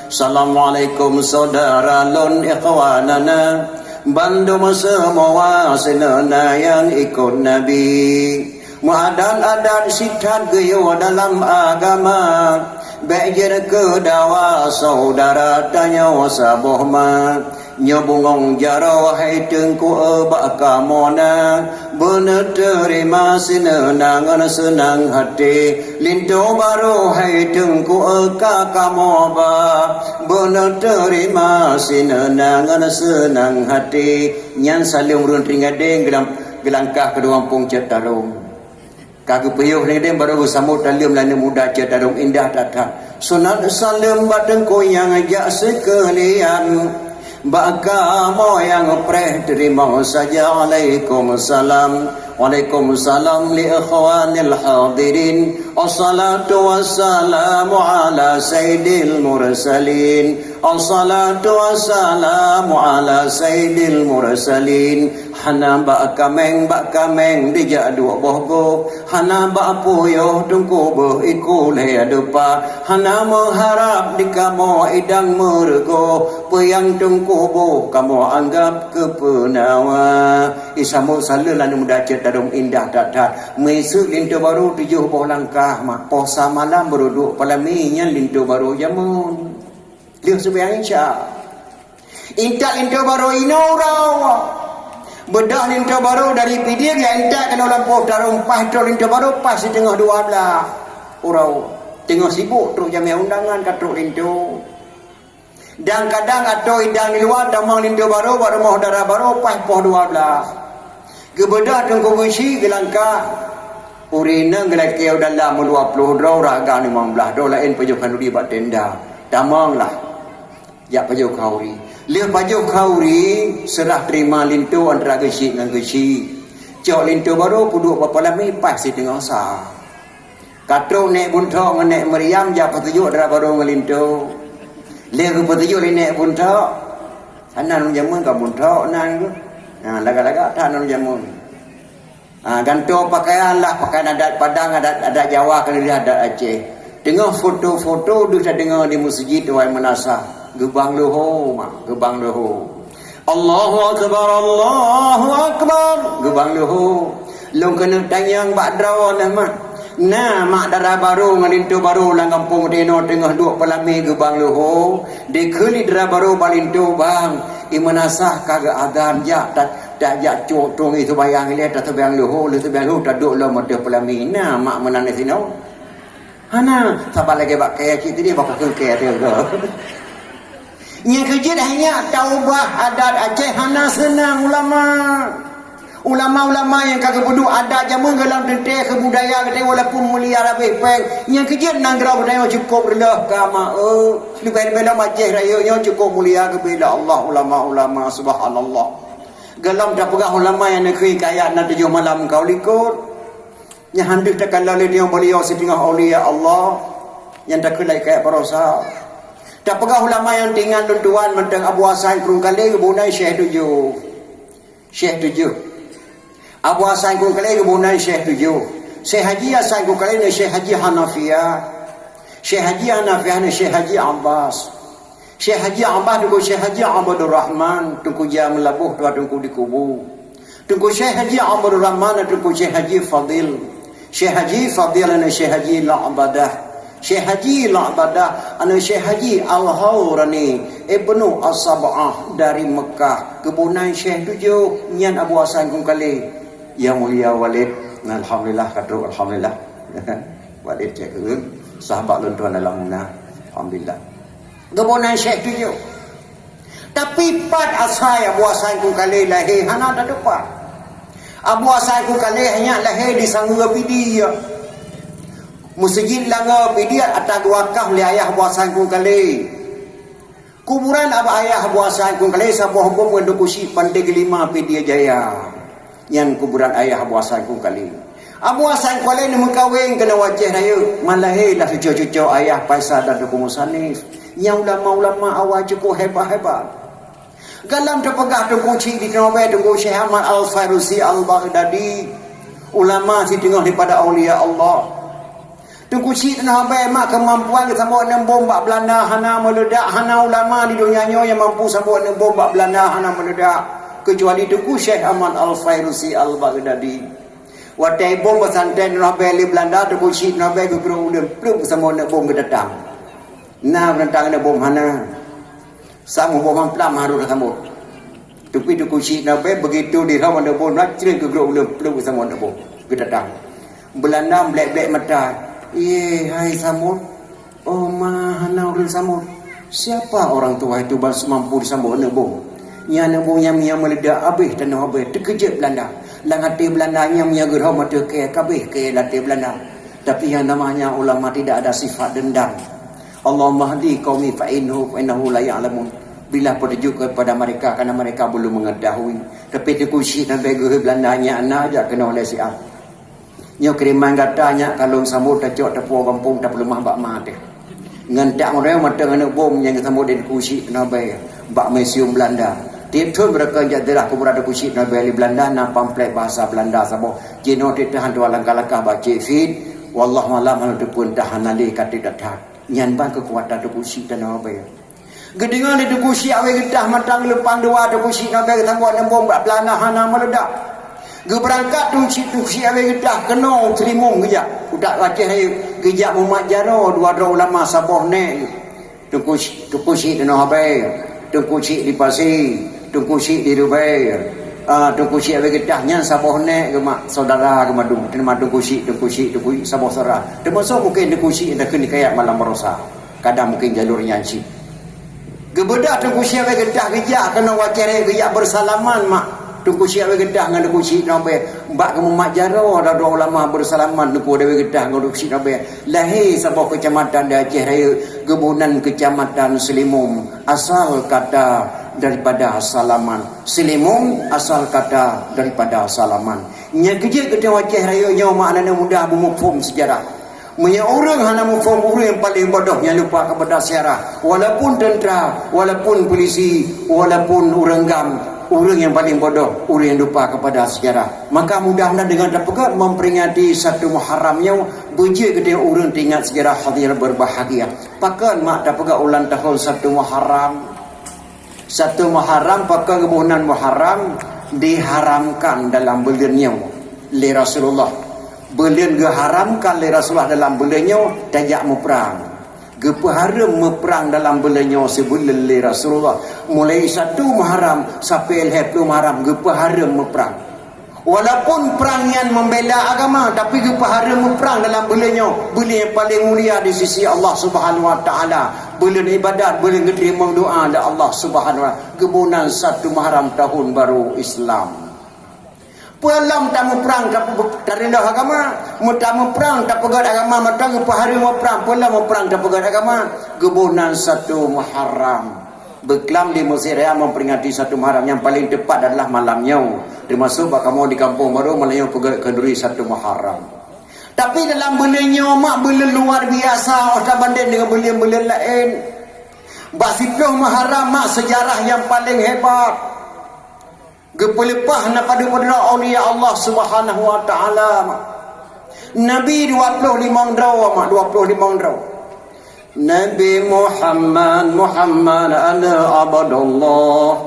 Assalamualaikum saudara lôn ikhwanana. Bandum seumua sineuna nyang ikot Nabi. Meuadat-adat sit that geuyue dalam agama. Bèk jeuet keu dawa saudara tanyoe saboh ma. Nyoe bungöng jaroe hai teungku bak kamoe na, beuneuteurima sineuna ngon seunang hati. Linto barô hai teungku ka kamoe ba, beuneuteurima sineuna ngon seunang hati. Nyan saleuem ureueng Trienggadeng geulam-, geulangkah keu gampông Cot Tarông. Ka geupiôh lé deh barô geusambot saleuem lé aneuk muda Cot Tarông, indah that-that. Sunat saleuem bak teungku nyang jak seukeulian. Bak kamoe nyang preh teurimong saja, alaikumsalam. Waalaikumsalam li ikhwanil hadirin. Assalatu wassalamu ala sayyidil mursalin. Assalatu wassalamu ala sayyidil mursalin. Hana bak kaméng, bak kaméng dijak duek boh gob. Hana bak puyoh teungku beuh iku lhèe deupa. Hana meuharab di kamoe idang meureugoh. Peue nyang teungku beuh kamoe anggab keu peunawa. Isambot saleuem lé aneuk muda Cot Tarông, indah that-that. Meuiseuk linto barô tujoh boh langkah, mak poh sa malam baru duek peulami, nyan linto barô jameun. Lheuh seumayang Isya. Intat linto barô inoe uroe. Beudôh linto barô dari Pidie jak intat keunoe lampôh Tarông, paih trok linto barô paih siteungoh dua blaih uroe. Teungoh sibuk trok jamèe undangan ka trok linto. Dan kadang atô idang di luwa tamong linto barô bak rumoh dara barô paih poh dua blaih. Geubeudôh teungku geuchik geulangkah. Ureueng inong geulakèe u dalam dua ploh droe, ureueng agam limong blaih droe, laén pajoh khanuri bak tenda. Tamong lah. Jak pajoh khanuri. Lheuh pajoh khanuri, seurah teurima linto antara geuchik ngon geuchik. Cok linto barô peuduek bak peulami paih siteungoh sa. Ka trok Nèk Bunthok ngon Nèk Maryam jak peutujoh dara barô ngon linto. Lheuh geupeutujoh lé Nèk Bunthok, hana lôn jameun ka Bunthok nan geuh. Ha, lagak-lagak that lôn jameun. Ha, gantoe pakaian lah, pakaian adat Padang, adat, adat Jawa, keu lheueh adat Aceh. Teungoh foto-foto deuh tadeungoe di meuseujid Tuhan Meunasah. Geubang leuho, mak, geubang leuho. Allahu Akbar, Allahu Akbar. Geubang leuho. Lôn keuneuk tanyong bak droeneuh, mak. Na mak dara barô ngon linto barô lam gampông teunoe teungoh duek peulami geubang leuho. Dikheun lé dara barô bak linto, "Bang, i Meunasah ka geuadan, jak ta-, tajak cok tueng i seumayang ilèe, taseumayang leuho, lheuh seumayang leuho taduek lom ateueh peulami." Na mak meunan disinoe? Hana, saban lagèe bak kèe cit tadi, bak pakon kèe teuh. Nyang keujeuet hanya taubah adat Aceh hana seunang ulama. Ulama-ulama nyang ka geupeuduek adat jameun goh lom teuntèe keu budaya geutanyoe walaupun mulia leubeh pèng. Nyang keujeuet nanggroe geutanyoe cukôp reuloh ka ma, eu. Leubeh-leubeh lom Aceh Rayeuk nyoe cukôp mulia geubri lé Allah ulama-ulama, subhanallah. Goh lom tapeugah ulama nyang neukheun kayat na tujoh malam ka u likot. Nyan han deuh takalon lé tanyoe beliau siteungoh aulia Allah nyang takheun lagèe kayat baroesa. Tapeugah ulama nyang teuingat lôn tuan mantong Abu Hasan Krueng Kalé geuboh nan Syekh Tujoh. Syekh Tujoh. Abu Hasan Krueng Kalé geuboh nan Syekh Tujoh. Syekh Haji Hasan Krueng Kalé nyan Syekh Haji Hanafiah. Syekh Haji Hanafi aneuk Syekh Haji Abbas. Syekh Haji Abbas Teungku Syekh Haji Abdul Rahman, Teungku Jah Meulaboh tuha Teungku di Kubu. Teungku Syekh Haji Abdul Rahman, Teungku Syekh Haji Fadil. Syekh Haji Fadil aneuk Syekh Haji La'badah. Syekh Haji La'badah aneuk Syekh Haji Al-Haurani Ibnu As-Sab'ah dari Mekah. Geuboh nan Syekh tujoh, nyan Abu Hasan Kungkale. Yang mulia Walid, alhamdulillah, ka trok, alhamdulillah. Walid cek ureueng, sahabat lôn tuan dalam muna. Alhamdulillah. Geuboh nan Syekh tujoh. Tapi pat asai Abu Hasan Kungkale lahé hana tatupat. Abu Hasan Kungkale hanya lahé di Sanggeue Pidie. Meuseujid Langgeue Pidie ata geuwakaf lé ayah Abu Hasan Kungkale. Kuburan abah ayah Abu Hasan Kungkale saboh bom ngon Teungku Chik Panté Geulima Pidie Jaya. Nyan kuburan ayah Abu Hasan Kungkale. Abu Hasan Kungkale neumeukawen keunoe u Aceh Rayeuk, man lahé lah cuco-cuco ayah Faisal dan Teungku Musanif. Nyan ulama-ulama awai cukup hebat-hebat. Galam teupeugah Teungku Chik di Tanoh Abee, Teungku Syekh Ahmad Al-Fairusi Al-Baghdadi, ulama siteungoh daripada aulia Allah. Teungku Chik Tanoh Abee mak keumampuan geusambot aneuk bom bak Beulanda hana meuleudak, hana ulama di donya nyoe nyang mampu sambot aneuk bom bak Beulanda hana meuleudak, keucuali Teungku Syekh Ahmad Al-Fairusi Al-Baghdadi. Watée bom peusantrén Tanoh Abee lé Beulanda, Teungku Chik Tanoh Abee geugrok ulôn pluek geusambot aneuk bom geutatang. Na peunantang aneuk bom hana. Saboh bom mamplam harôh geusambot. Tapi Teungku Chik Tanoh Abee begitu dirhom aneuk bom na crek geugrok ulôn pluek geusambot aneuk bom geutatang. Beulanda blek-blek mata. Ye, hai sambot. Oh ma, hana ureueng sambot. Siapa orang tua itu ban seumampu disambot aneuk bom? Nyan aneuk bom nyang mia meuleudak abéh Tanoh Abee, teukeujot Beulanda. Lam até Beulanda nyang mia geurhom ateueh kée kabéh kée lam até Beulanda. Tapi yang namanya ulama tidak ada sifat dendam. Allahumma hdi qaumi fa innahu, fa innahu la ya'lamun. Berilah petunjuk kepada mereka karena mereka belum mengetahui. Tapi Teungku Chik Tanoh Abee geuhôi Beulanda nyan na jak keunoe lé siat. Nyoe keuriman gata nyak ka lôn sambot tacok teupue gampông tapeuleumah bak ma teuh. Ngon tak meureueng mantong aneuk bom nyang geusambot di Teungku Chik Tanoh Abee bak museum Beulanda. Tiep thon beureukan jak ziarah kuburan Teungku Chik Tanoh Abee lé Beulanda na pamflet bahasa Beulanda saboh. Jinoe teuh han tuha langkah-langkah bak Cik Fit. Wallahu alam hana teupeue entah hana lé ka teuh that-that. Nyan ban keukuatan Teungku Chik Tanoh Abee. Geudeungoe lé Teungku Chik Abee Geutah mantong leupang dua Teungku Chik Tanoh Abee geusambot aneuk bom bak Beulanda hana meuleudak. Geubeurangkat Teungku Chik, Teungku Chik Abee Geutah keunoe u Seulimeum geujak. Utak Aceh Rayeuk geujak mumat jaroe dua droe ulama saboh nèk. Teungku Chik, Teungku Chik Tanoh Abee, Teungku Chik di Pasi, Teungku Chik di Rubée. Ah, Teungku Chik Abee Geutah nyan saboh nèk geuh mak saudara geumadum. Teuma Teungku Chik, Teungku Chik, Teungku Chik saboh saudara. Teumasok mungken Teungku Chik nyang takheun hikayat malam baroesa. Kadang mungkin jalur nyan cit. Geubeudôh Teungku Chik Abee Geutah geujak keunoe u Aceh Rayeuk geujak beusalaman mak. Teungku Chik Abee Geutah ngon Teungku Chik Tanoh Abee bak geumumat jaroe dua droe ulama beusalaman Teungku Abee Geutah ngon Teungku Chik Tanoh Abee. Lahé saboh keucamatan di Aceh Rayeuk geuboh nan Keucamatan Seulimeum, asal kata daripada salaman. Seulimeum asal kata daripada salaman. Nyang keujeuet geutanyoe Aceh Rayeuk nyoe mak aneuk muda beumuphom seujarah. Meunyoe ureueng hana muphom, ureueng nyang paleng bodoh nyang lupa kepada sejarah. Walaupun tentera, walaupun polisi, walaupun ureueng gam, ureueng nyang paleng bodoh, ureueng nyang lupa kepada sejarah. Maka mudah-mudahan deungon tapeugah memperingati satu Muharram nyoe, beujeuet geutanyoe ureueng teuingat sejarah, hadirin berbahagia. Pakon mak tapeugah ulang tahun satu Muharram? Satu Muharram, pakon geuboh nan Muharram, diharamkan dalam buleuen nyoe lé Rasulullah. Buleuen geuharamkan lé Rasulullah dalam buleuen nyoe tajak muprang. Geupeuhareuem muprang dalam buleuen nyoe sibuleuen lé Rasulullah. Mulai satu Muharram sampai lhèe ploh Muharram geupeuhareuem muprang. Walaupun prang nyan membela agama, tapi geupeuhareuem muprang dalam buleuen nyoe, buleuen nyang paleng mulia di sisi Allah Subhanahu wa Taala, buleuen ibadat, buleuen geuteurimong doa lé Allah Subhanahu wa Taala. Geuboh nan satu Muharram tahun baru Islam. Peue lom tamuprang tapu-, tareuloh agama, meutamuprang tapeugöt agama mantong geupeuhareuem muprang, peue lom muprang tapeugöt agama, geuboh nan satu Muharram. Beuklam di Mesir Raya memperingati satu Muharram nyang paling tepat adalah malam nyoe. Teumasok bak kamoe di Kampung Baru, malam nyoe peugöt khanduri satu Muharram. Tapi dalam buleuen nyoe mak buleuen luar biasa, oh tabandeng deungon buleuen-buleuen laén. Bak siplôh Muharram mak seujarah nyang paléng hebat. Geupeuleupah na padub-padub aulia Allah Subhanahu wa Taala mak. Nabi dua ploh limong droe mak, dua ploh limong droe. Nabi Muhammad, Muhammad aneuëk Abdullah.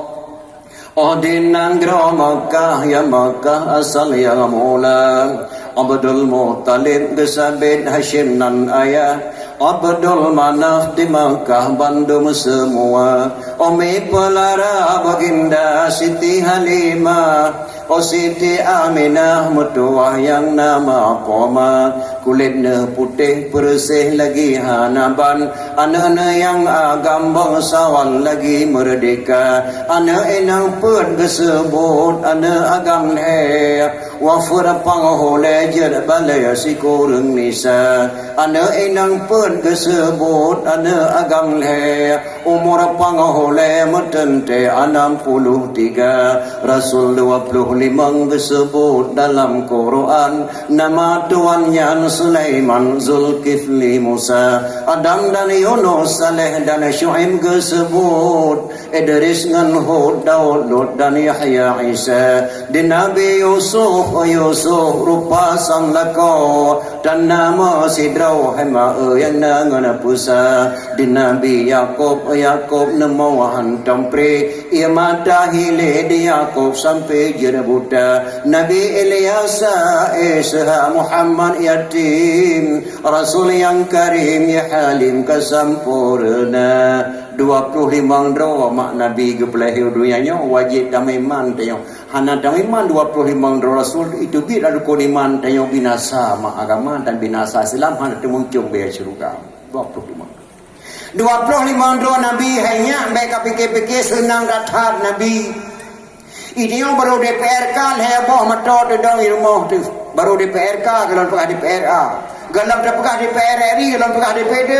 Óh di nanggroe Makkah, ya Makkah asal nyang mula. Abdul Muttalib geusabiet Hasyim nan ayah. Abdul Manaf di Makkah bandum seumua. Umi peulara Baginda Siti Halimah. Oh Siti Aminah meutuwah nyang nama Qomah, kulét neuh putéh peureuseh lagi hana ban, aneuëk-aneuëk nyang agam bangsawan lagi meurdeka, aneuëk inong peuet geuseubut aneuëk agam lhée, wafeuet panghulée jeuet balée sikureueng nisa, aneuëk inong peuet geuseubut aneuëk agam lhée. Umur panghulée meuteuntée anam puluh tiga, rasul dua puluh limong geuseubut dalam Quran, nama tuan nyan Sulaiman, Zulkifli, Musa, Adam dan Yunus, Saleh dan Syuaib geuseubut, Idris ngon Hud, Daud, Lut dan Yahya, Isa, di Nabi Yusuf, oh Yusuf rupa sang lakoe, dan nama sidroe hai ma-e nyang na ngon peusa. Di Nabi Yakub, Yakub neumoe hántom pré, ie mata hilé di Yakub sampoe jeuet buta. Nabi Ilyasa, Ishak, Muhammad yatim, Rasul nyang karim, ya Halim ka sampoereuna. Dua ploh limong droe mak Nabi geupeulahé u donya nyoe, wajéb tameuiman tanyoe. Hana tameuiman dua ploh limong droe Rasul, itu biet lam rukon iman tanyoe, binasa mak agama dan binasa Islam, hana teumuncong bak syeuruga. Dua ploh limong. Dua ploh limong droe Nabi hai nyak, bék ka pike-pike seunang that-that Nabi. Itanyoe barô D P R K lhée boh moto teudong i rumoh teuh. Barô D P R K, gohlom peugah D P R A. Gohlom teupeugah D P R R I, gohlom peugah D P D.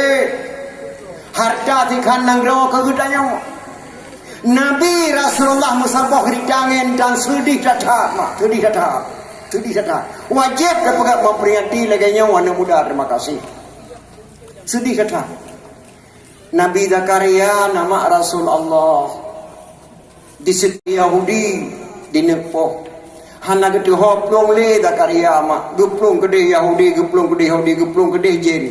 Hareuta sikhan nanggroe keu geutanyoe. Nabi Rasulullah meusaboh geurita ngon tan, seudeh that-that, mak, seudeh that-that. Seudeh that-that. Wajéb tapeugah meuperingati lagée nyoe, aneuëk muda, terima kasih. Seudeh that-that. Nabi Zakaria, nama Rasul Allah, di seuti Yahudi, di neuk poh. Hana geuteuho plueng lé Zakaria mak, geuplueng keudeh Yahudi, geuplueng keudeh Yahudi, geuplueng keudeh jén.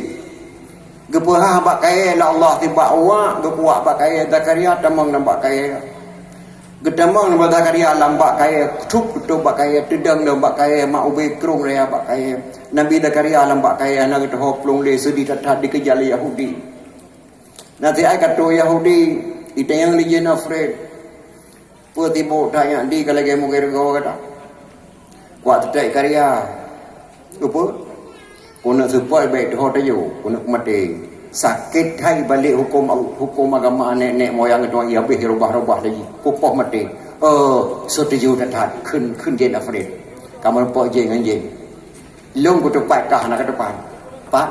Geupeuhah bak kayée lé Allah sibak uak, geukuak bak kayée, Zakaria tamong lam bak kayée. Geutamong lam bak Zakaria lam bak kayée, trok geutôb bak kayée, teudong lam bak kayée, mak ubé krong raya bak kayée. Nabi Zakaria lam bak kayée hana geuteuho plueng lé, seudeh that-that, dikeujak lé Yahudi. Na siat ka trok Yahudi, itanyong lé jén Alfred, "Peue sibok that nyak di ka lagée mugée rugoe gata?" "Kuat teutek Zakaria." "Peue?" "Keuneuk seupôt bék teuho tayue, keuneuk maté. Sakét hai balek huköm, huköm agama nèk-nèk moyang geutanyoe, habéh rubah-rubah lagi. Kupoh maté." "Oh, setuju that-that," kheun, kheun jén Alfred. Ka meurumpok jén ngon jén. Lôn kuteupat kah hana kateupat. Pat?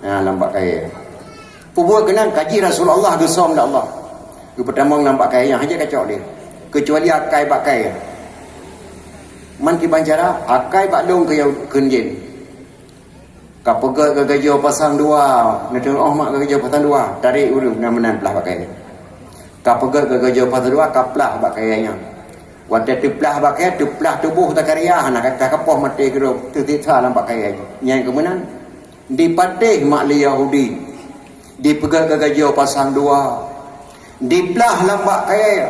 Ha, lam bak kayée. Peubuet keunan ka jih Rasulullah geusöm lé Allah. Geupeutamong lam bak kayée nyang hana jeuet kacok lé. Keucuali akai bak kayée. Man kiban cara, akai bak lôn keu, keu jén. Ka peugét geugajoe pasang dua, neuteungoh mak geugajoe pasang dua, tarek ureuëng na meunan plah bak kayée. Ka peugét geugajoe pasang dua, ka plah bak kayée nyan. Watée teuplah bak kayée, teuplah tuboh Zakaria, hana ka, ka poh maté keudroe, teusiksa lam bak kayée. Nyan keuh meunan. Dipatéh mak lé Yahudi. Dipeugét geugajoe pasang dua. Diplah lam bak kayée.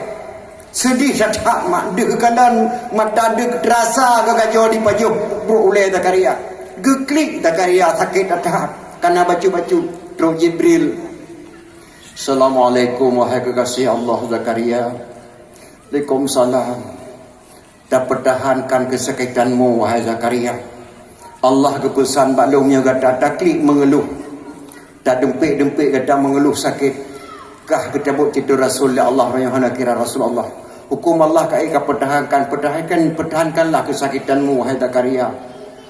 Seudeh that-that mak, deuh geukalon mata, deuh teurasa geugajoe dipajoh brok ulée Zakaria. Geuklik Zakaria sakét that-that, kana bacut-bacut. Trok Jibril. "Assalamualaikum, wahai keugaséh Allah, Zakaria." "Waalaikumsalam." "Tapeutahankan keusakitanmu, wahai Zakaria. Allah geupeusan bak lôn meunyoe gata taklik meungeuluh, tadumpék-dumpék gata meungeuluh sakét, kah geutabot cit Rasul lé Allah, roh nyang hana kira Rasul Allah. Huköm Allah ka ék kapeutahankan, peutahankan, peutahankanlah keusakitanmu, wahai Zakaria.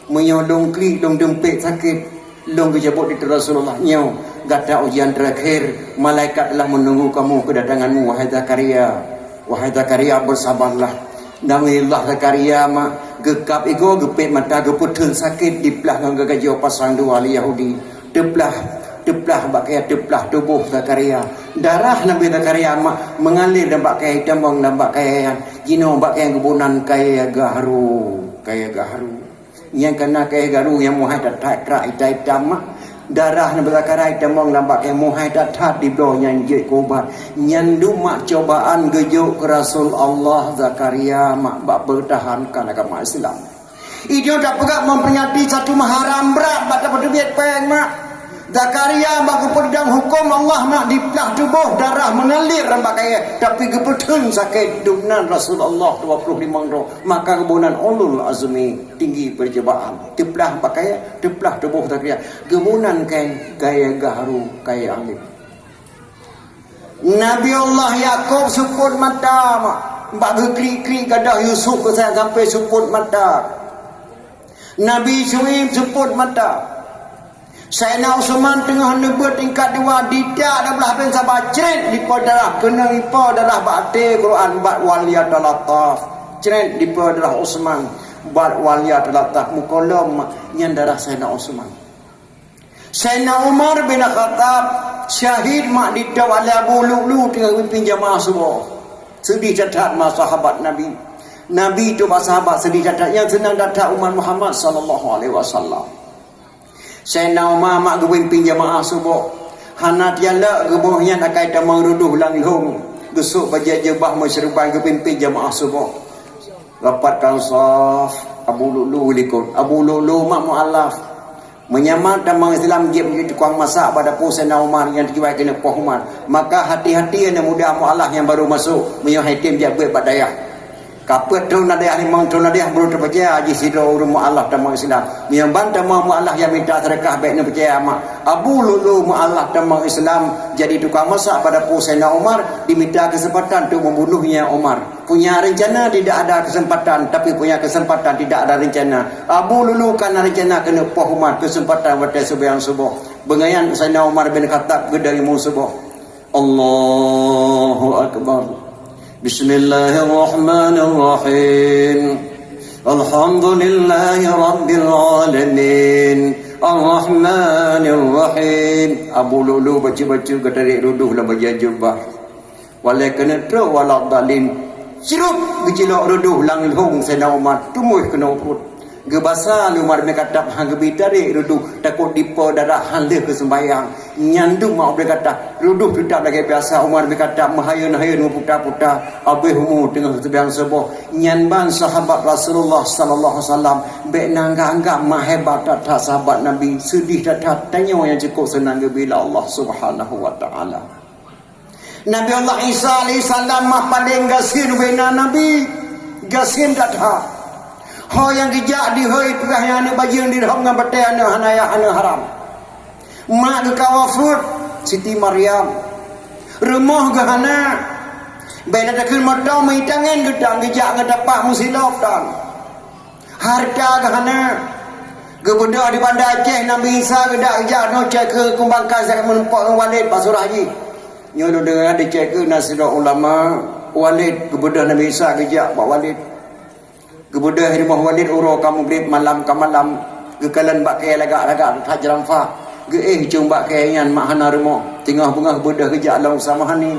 Meunyoe lôn klik, lôn dumpék sakét, lôn geujabot di Rasulullah nyoe, gata ujian terakhir, malaikat telah menunggu kamu kedatanganmu, wahai Zakaria. Wahai Zakaria, bersabarlah." Nabiullah Zakaria mak geukab igoe, geupét mata, geupeutheun sakét, diplah ngon geugajoe pasang dua lé Yahudi. Teuplah, teuplah bak kayée, teuplah tuboh Zakaria. Darah Nabi Zakaria mak meungalir lam bak kayée, tamong lam bak kayée nyan. Jinoe bak kayée geuboh nan Kayée Geuharu, Kayée Geuharu. Nyang kana kayée geuharu nyang meuhai that-that krak itam-itam mak. Darah Nabi Zakaria tamong lam bak kayèe, muhai that-that dibloe nyan jeuet keu ubat. Nyan dum mak cobaan geujok keu Rasul Allah Zakaria mak bak peutahankan agama Islam. Ijo tapeugah memperingati satu muharam brat bak tapeuteubiet péng mak. Zakaria bak geupeudong huköm Allah mak diplah tuboh darah mengalir lam bak kayèe, tapi geupeutheun sakét dum nan Rasul Allah dua puluh limong droe. Maka geuboh nan ulul azmi tinggi percobaan. Teuplah bak kayèe, teuplah tuboh Zakaria. Geuboh nan kayèe, kayèe geuharu, kayèe alim. Nabi Allah Yakub seupôt mata mak. Bak geukrik-krik gadôh Yusuf keu sayang sampai seupôt mata. Nabi Syuaib seupôt mata. Saidina Utsman teungoh neubeuet tingkat dua, didak dablah ban saba, cret dipeue darah, keuneuk ipeue darah bak até Quran, bak wal yatalattaf. Cret dipeue darah Utsman, bak wal yatalattaf, meukolom nyan darah Saidina Utsman. Saidina Umar bin Khattab syahid mak ditôb lé Abu Lu'lu teungoh geupimpin jamaah suboh. Seudeh that-that mak sahabat Nabi. Nabi tôb bak sahabat seudeh that-that, nyang seunang that-that umat Muhammad sallallahu alaihi wasallam. Saidina Umar mak geupimpin jamaah suboh. Hana tialek geuboh nyan akai tamong rudôh lam lhông. Geusôk bajèe jubah meusyeuruban geupimpin jamaah suboh. Rapatkan saf, Abu Lu'lu likot. Abu Lu'lu mak mualaf. Meunyo mak tamong Islam jeuet tukang masak bak dapu Saidina Umar nyang teukibai keuneuk poh umat, maka hati-hati aneuk muda mualaf nyang barô masôk meunyo han tem jak beuet bak dayah. Ka peuet thôn na dayah, limong thôn na dayah, barô teupeucaya jih sidroe ureueng mualaf tamong Islam. Meunyo ban tamong mualaf nyang mita seudeukah bèk neupeucaya mak. Abu Lu'lu mualaf tamong Islam jadi tukang masak bak dapu Saidina Umar, dimita keuseumpatan untuk membunuhnya Umar. Punya rencana tidak ada kesempatan, tapi punya kesempatan tidak ada rencana. Abu Lu'lu ka na rencana keuneuk poh umat, keuseumpatan watèe seumayang suboh. Beungoh nyan Saidina Umar bin Khattab geudong imeum suboh. Allahu Akbar. Bismillahirrahmanirrahim. Alhamdulillahi rabbil alamin. Arrahmanirrahim. Abu Lu'lu bacut-bacut geutarek rudôh lam bajèe jubah. Watèe keuneuk trôk waladdallin, sirop geucilok rudôh lam lhông Saidina Umar, tumoh keunoe pruet. Geubasa lé Umar bin Khattab han geubi tarek rudôh, takot dipeue darah han lheueh keu seumbayang. Nyan dum mak Umar bin Khattab, rudôh teutap lagèe biasa, Umar bin Khattab meuhayôn-hayôn meuputa-puta, abéh umu teungoh seumayang suboh. Nyan ban sahabat Rasulullah sallallahu alaihi wasallam, bèk na anggap-anggap mak hebat that-that sahabat Nabi, seudeh that-that, tanyoe nyang cukôp seunang geubi lé Allah Subhanahu wa Ta'ala. Nabi Allah Isa alaihissalam mak paleng gasien ubena Nabi, gasien that-that. Ho nyang geujak di ho ipeugah nyan aneuk bajeueng dirhom ngon batèe aneuk hana yah aneuk haram. Mak geuh ka wafeuet, Siti Maryam. Rumoh geuh hana. Bèk na takheun mantong meuitangen geuh tan geujak ngon tapak meusilop tan. Hareuta geuh hana. Geubeudôh di Banda Aceh, Nabi Isa geudak geujak nyoe cèt keu kumbang kasèt meureumpok ngon Walid bak surah jih. Nyoe lôn deungoe di cèt keu na sidroe ulama, Walid, geubeudôh Nabi Isa geujak bak Walid. Geubeudôh rumoh Walid uroe ka mugrib malam ka malam, geukalon bak kayèe lagak-lagak that-that jeurampah. Geuéh cong bak kayèe nyan mak hana rumoh. Teungoh beungoh beudôh geujak lom Samahani.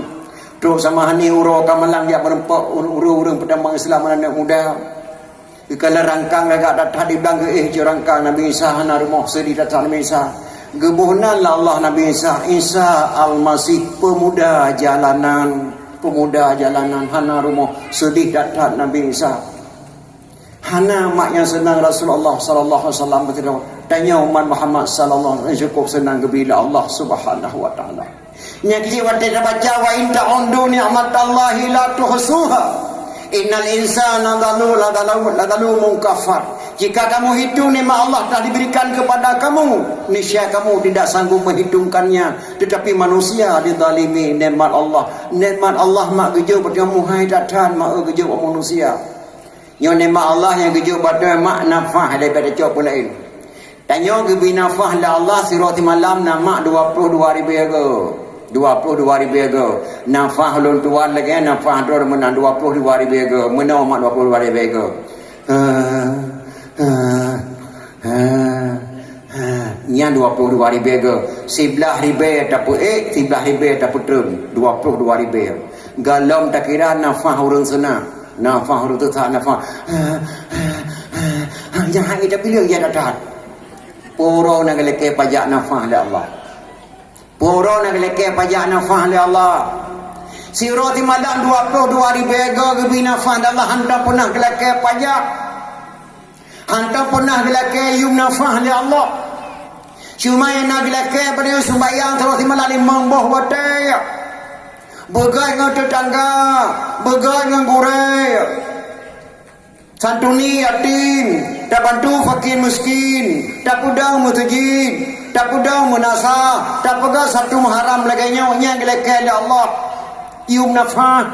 Trôk Samahani uroe ka malam jak meureumpok ureueng-ureueng peutamong Islam aneuk muda. Geukalon rangkang lagak that-that di blang geuéh cok rangkang Nabi Isa hana rumoh seudeh that-that Nabi Isa. Geuboh nan lé Allah Nabi Isa, Isa Almasih, peumuda jalanan, peumuda jalanan hana rumoh seudeh that-that Nabi Isa. Hana mak nyang seunang Rasulullah sallallahu alaihi wasallam beutôi. Tanyoe umat Muhammad sallallahu alaihi wasallam cukôp seunang geubi lé Allah Subhanahu wa Ta'ala. Nyan cit watèe tabaca, "Wa in ta'uddu ni'matallahi la tuhsuha. Innal insana lazalu-, lazalu-, lazalumun kafar." Jika kamu hitung nikmat Allah telah diberikan kepada kamu, niscaya kamu tidak sanggup menghitungkannya. Tetapi manusia dizalimi nikmat Allah. Nikmat Allah mak geujok bak muhai that-that mak geujok bak manusia. Nyoe nikmat Allah nyang geujok bak mak nafah leubeh tacok peue laén. Tanyoe geubi nafah lé Allah sidroe simalam na mak dua ploh dua ribèe go. Dua ploh dua ribèe go. Nafah ulôn tuan lagèe nafah droe meunan dua ploh dua ribèe go. Meunoe mak dua ploh dua ribèe go. Ha, ha, ha, ha. Nyan dua ploh dua ribèe go. Siblaih ribèe tapeuék, siblaih ribèe tapeutreun. Dua ploh dua ribèe. Gohlom takira nafah ureueng seunang. Nafah ureueng sesat, nafah. Nyang hai tapiléh, ya, that-that. Peue uroe na geulakée pajak nafah lé Allah. Peue uroe na geulakée pajak nafah lé Allah. Siuroe simalam dua ploh dua ribée goe geubri nafah lé Allah, hantom peunah geulakée pajak. Hantom peunah geulakée yum nafah lé Allah. Cuma nyang na geulakée bak nyoe sumbayang siuroe simalam limong boh watée. Beugét ngon teutangga, beugét ngon gurée. Santuni yatim, tabantu fakir miskin, tapeudong meuseujid, tapeudong meunasah, tapeugah satu Muharram lagée nyoe nyang geulakée lé Allah. Yum nafah.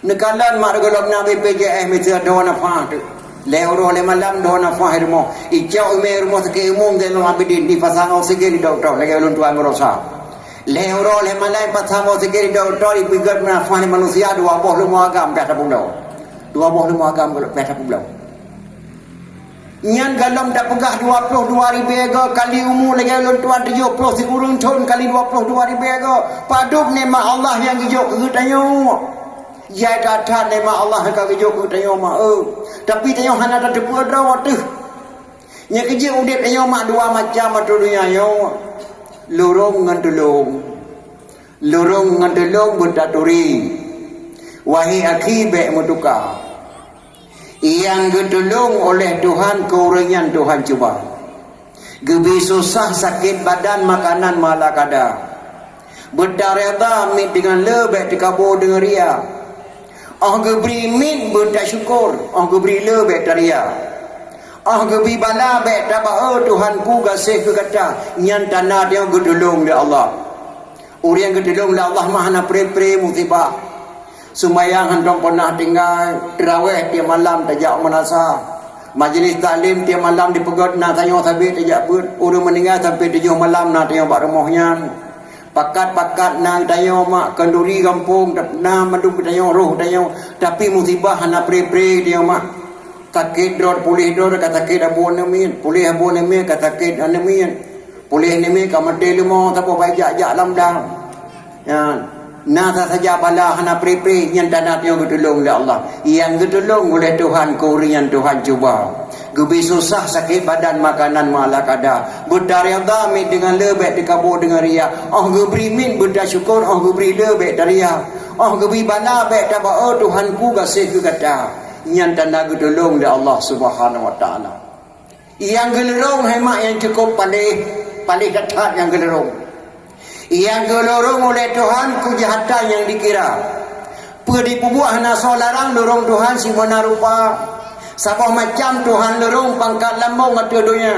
Neukalon mak gohlom na B P J S meuteue dua nafah tu. Lhée uroe lhée malam dua nafah rumoh. Icok imé rumoh sakét umum Zainul Abidin dipasang oksigen di dokto lagée ulôn tuan meurosa. Lhée uroe lhée malam pasang oksigen di dokto dipeugét nafah lé manusia dua boh leumo agam pih tapubloe. Dua boh leumo agam pih tapubloe. Nyan gohlom tapeugah dua ploh dua ribée goe kali umu lagée ulôn tuan tujoh ploh sikureueng thon kali dua ploh dua ribée goe. Padub nikmat Allah nyang geujok keu geutanyoe. Jai that-that nikmat Allah nyang ka geujok keu geutanyoe mak, eu. Tapi tanyoe hana tateupeue droe teuh. Nyang keujeuet udeb tanyoe mak dua macam ateueh donya nyoe. Lurông ngon tulông. Lurông ngon tulông beutaturi. Wahé akhi bék meutuka. Nyang geutulông oleh Tuhan keu ureuëng nyan Tuhan cuba. Geubri susah sakét badan makanan malakada. Beutareda miet deungon le bék teukabo deungon ria. Óh geubri miet beutasyukur, óh geubri le bék taria. Óh geubri bala bék taba-e Tuhanku gaséh keu gata, nyan tanda tanyoe geutulông lé Allah. Ureuëng geutulông lé Allah mah hana pre-pre musibah. Sumbayang hantom peunah tinggai, teurawéh tieb malam tajak meunasah. Majelis taklim tieb malam dipeugét na tanyoe sabe tajak beuet. Ureuëng meuninggai sampoe tujoh malam na tanyoe bak rumoh nyan. Pakat-pakat na tanyoe mak khanduri gampông na mandum tanyoe roh tanyoe. Tapi musibah hana pre-pre tanyoe mak. Sakét droe puléh droe ka sakét abu aneuk miet, puléh abu aneuk miet ka sakét aneuk miet. Puléh aneuk miet ka maté leumo saboh bai jak-jak lam dam. Nyan, na sasaja bala hana pre-pre nyan tanda tanyoe geutulông lé Allah. Nyang geutulông oleh Tuhan keu ureuëng nyang Tuhan cuba. Geubri susah sakét badan makanan malakada. Beutareda miet deungon le bék teukabo deungon ria. Óh geubri miet beutasyukur, óh geubri le bék taria. Óh geubri bala bék taba-e Tuhanku gaséh keu gata. Nyan tanda geutulông lé Allah Subhanahu Wa Taala. Nyang geulurông hai mak nyang cukôp paléh, paléh that-that nyang geulurông. Nyang geulurông uleh Tuhan keujahatan nyang dikira. Peue dipeubuet hana soe larang lurông Tuhan simeunan rupa. Saboh macam Tuhan lurông pangkat lambông ateueh donya.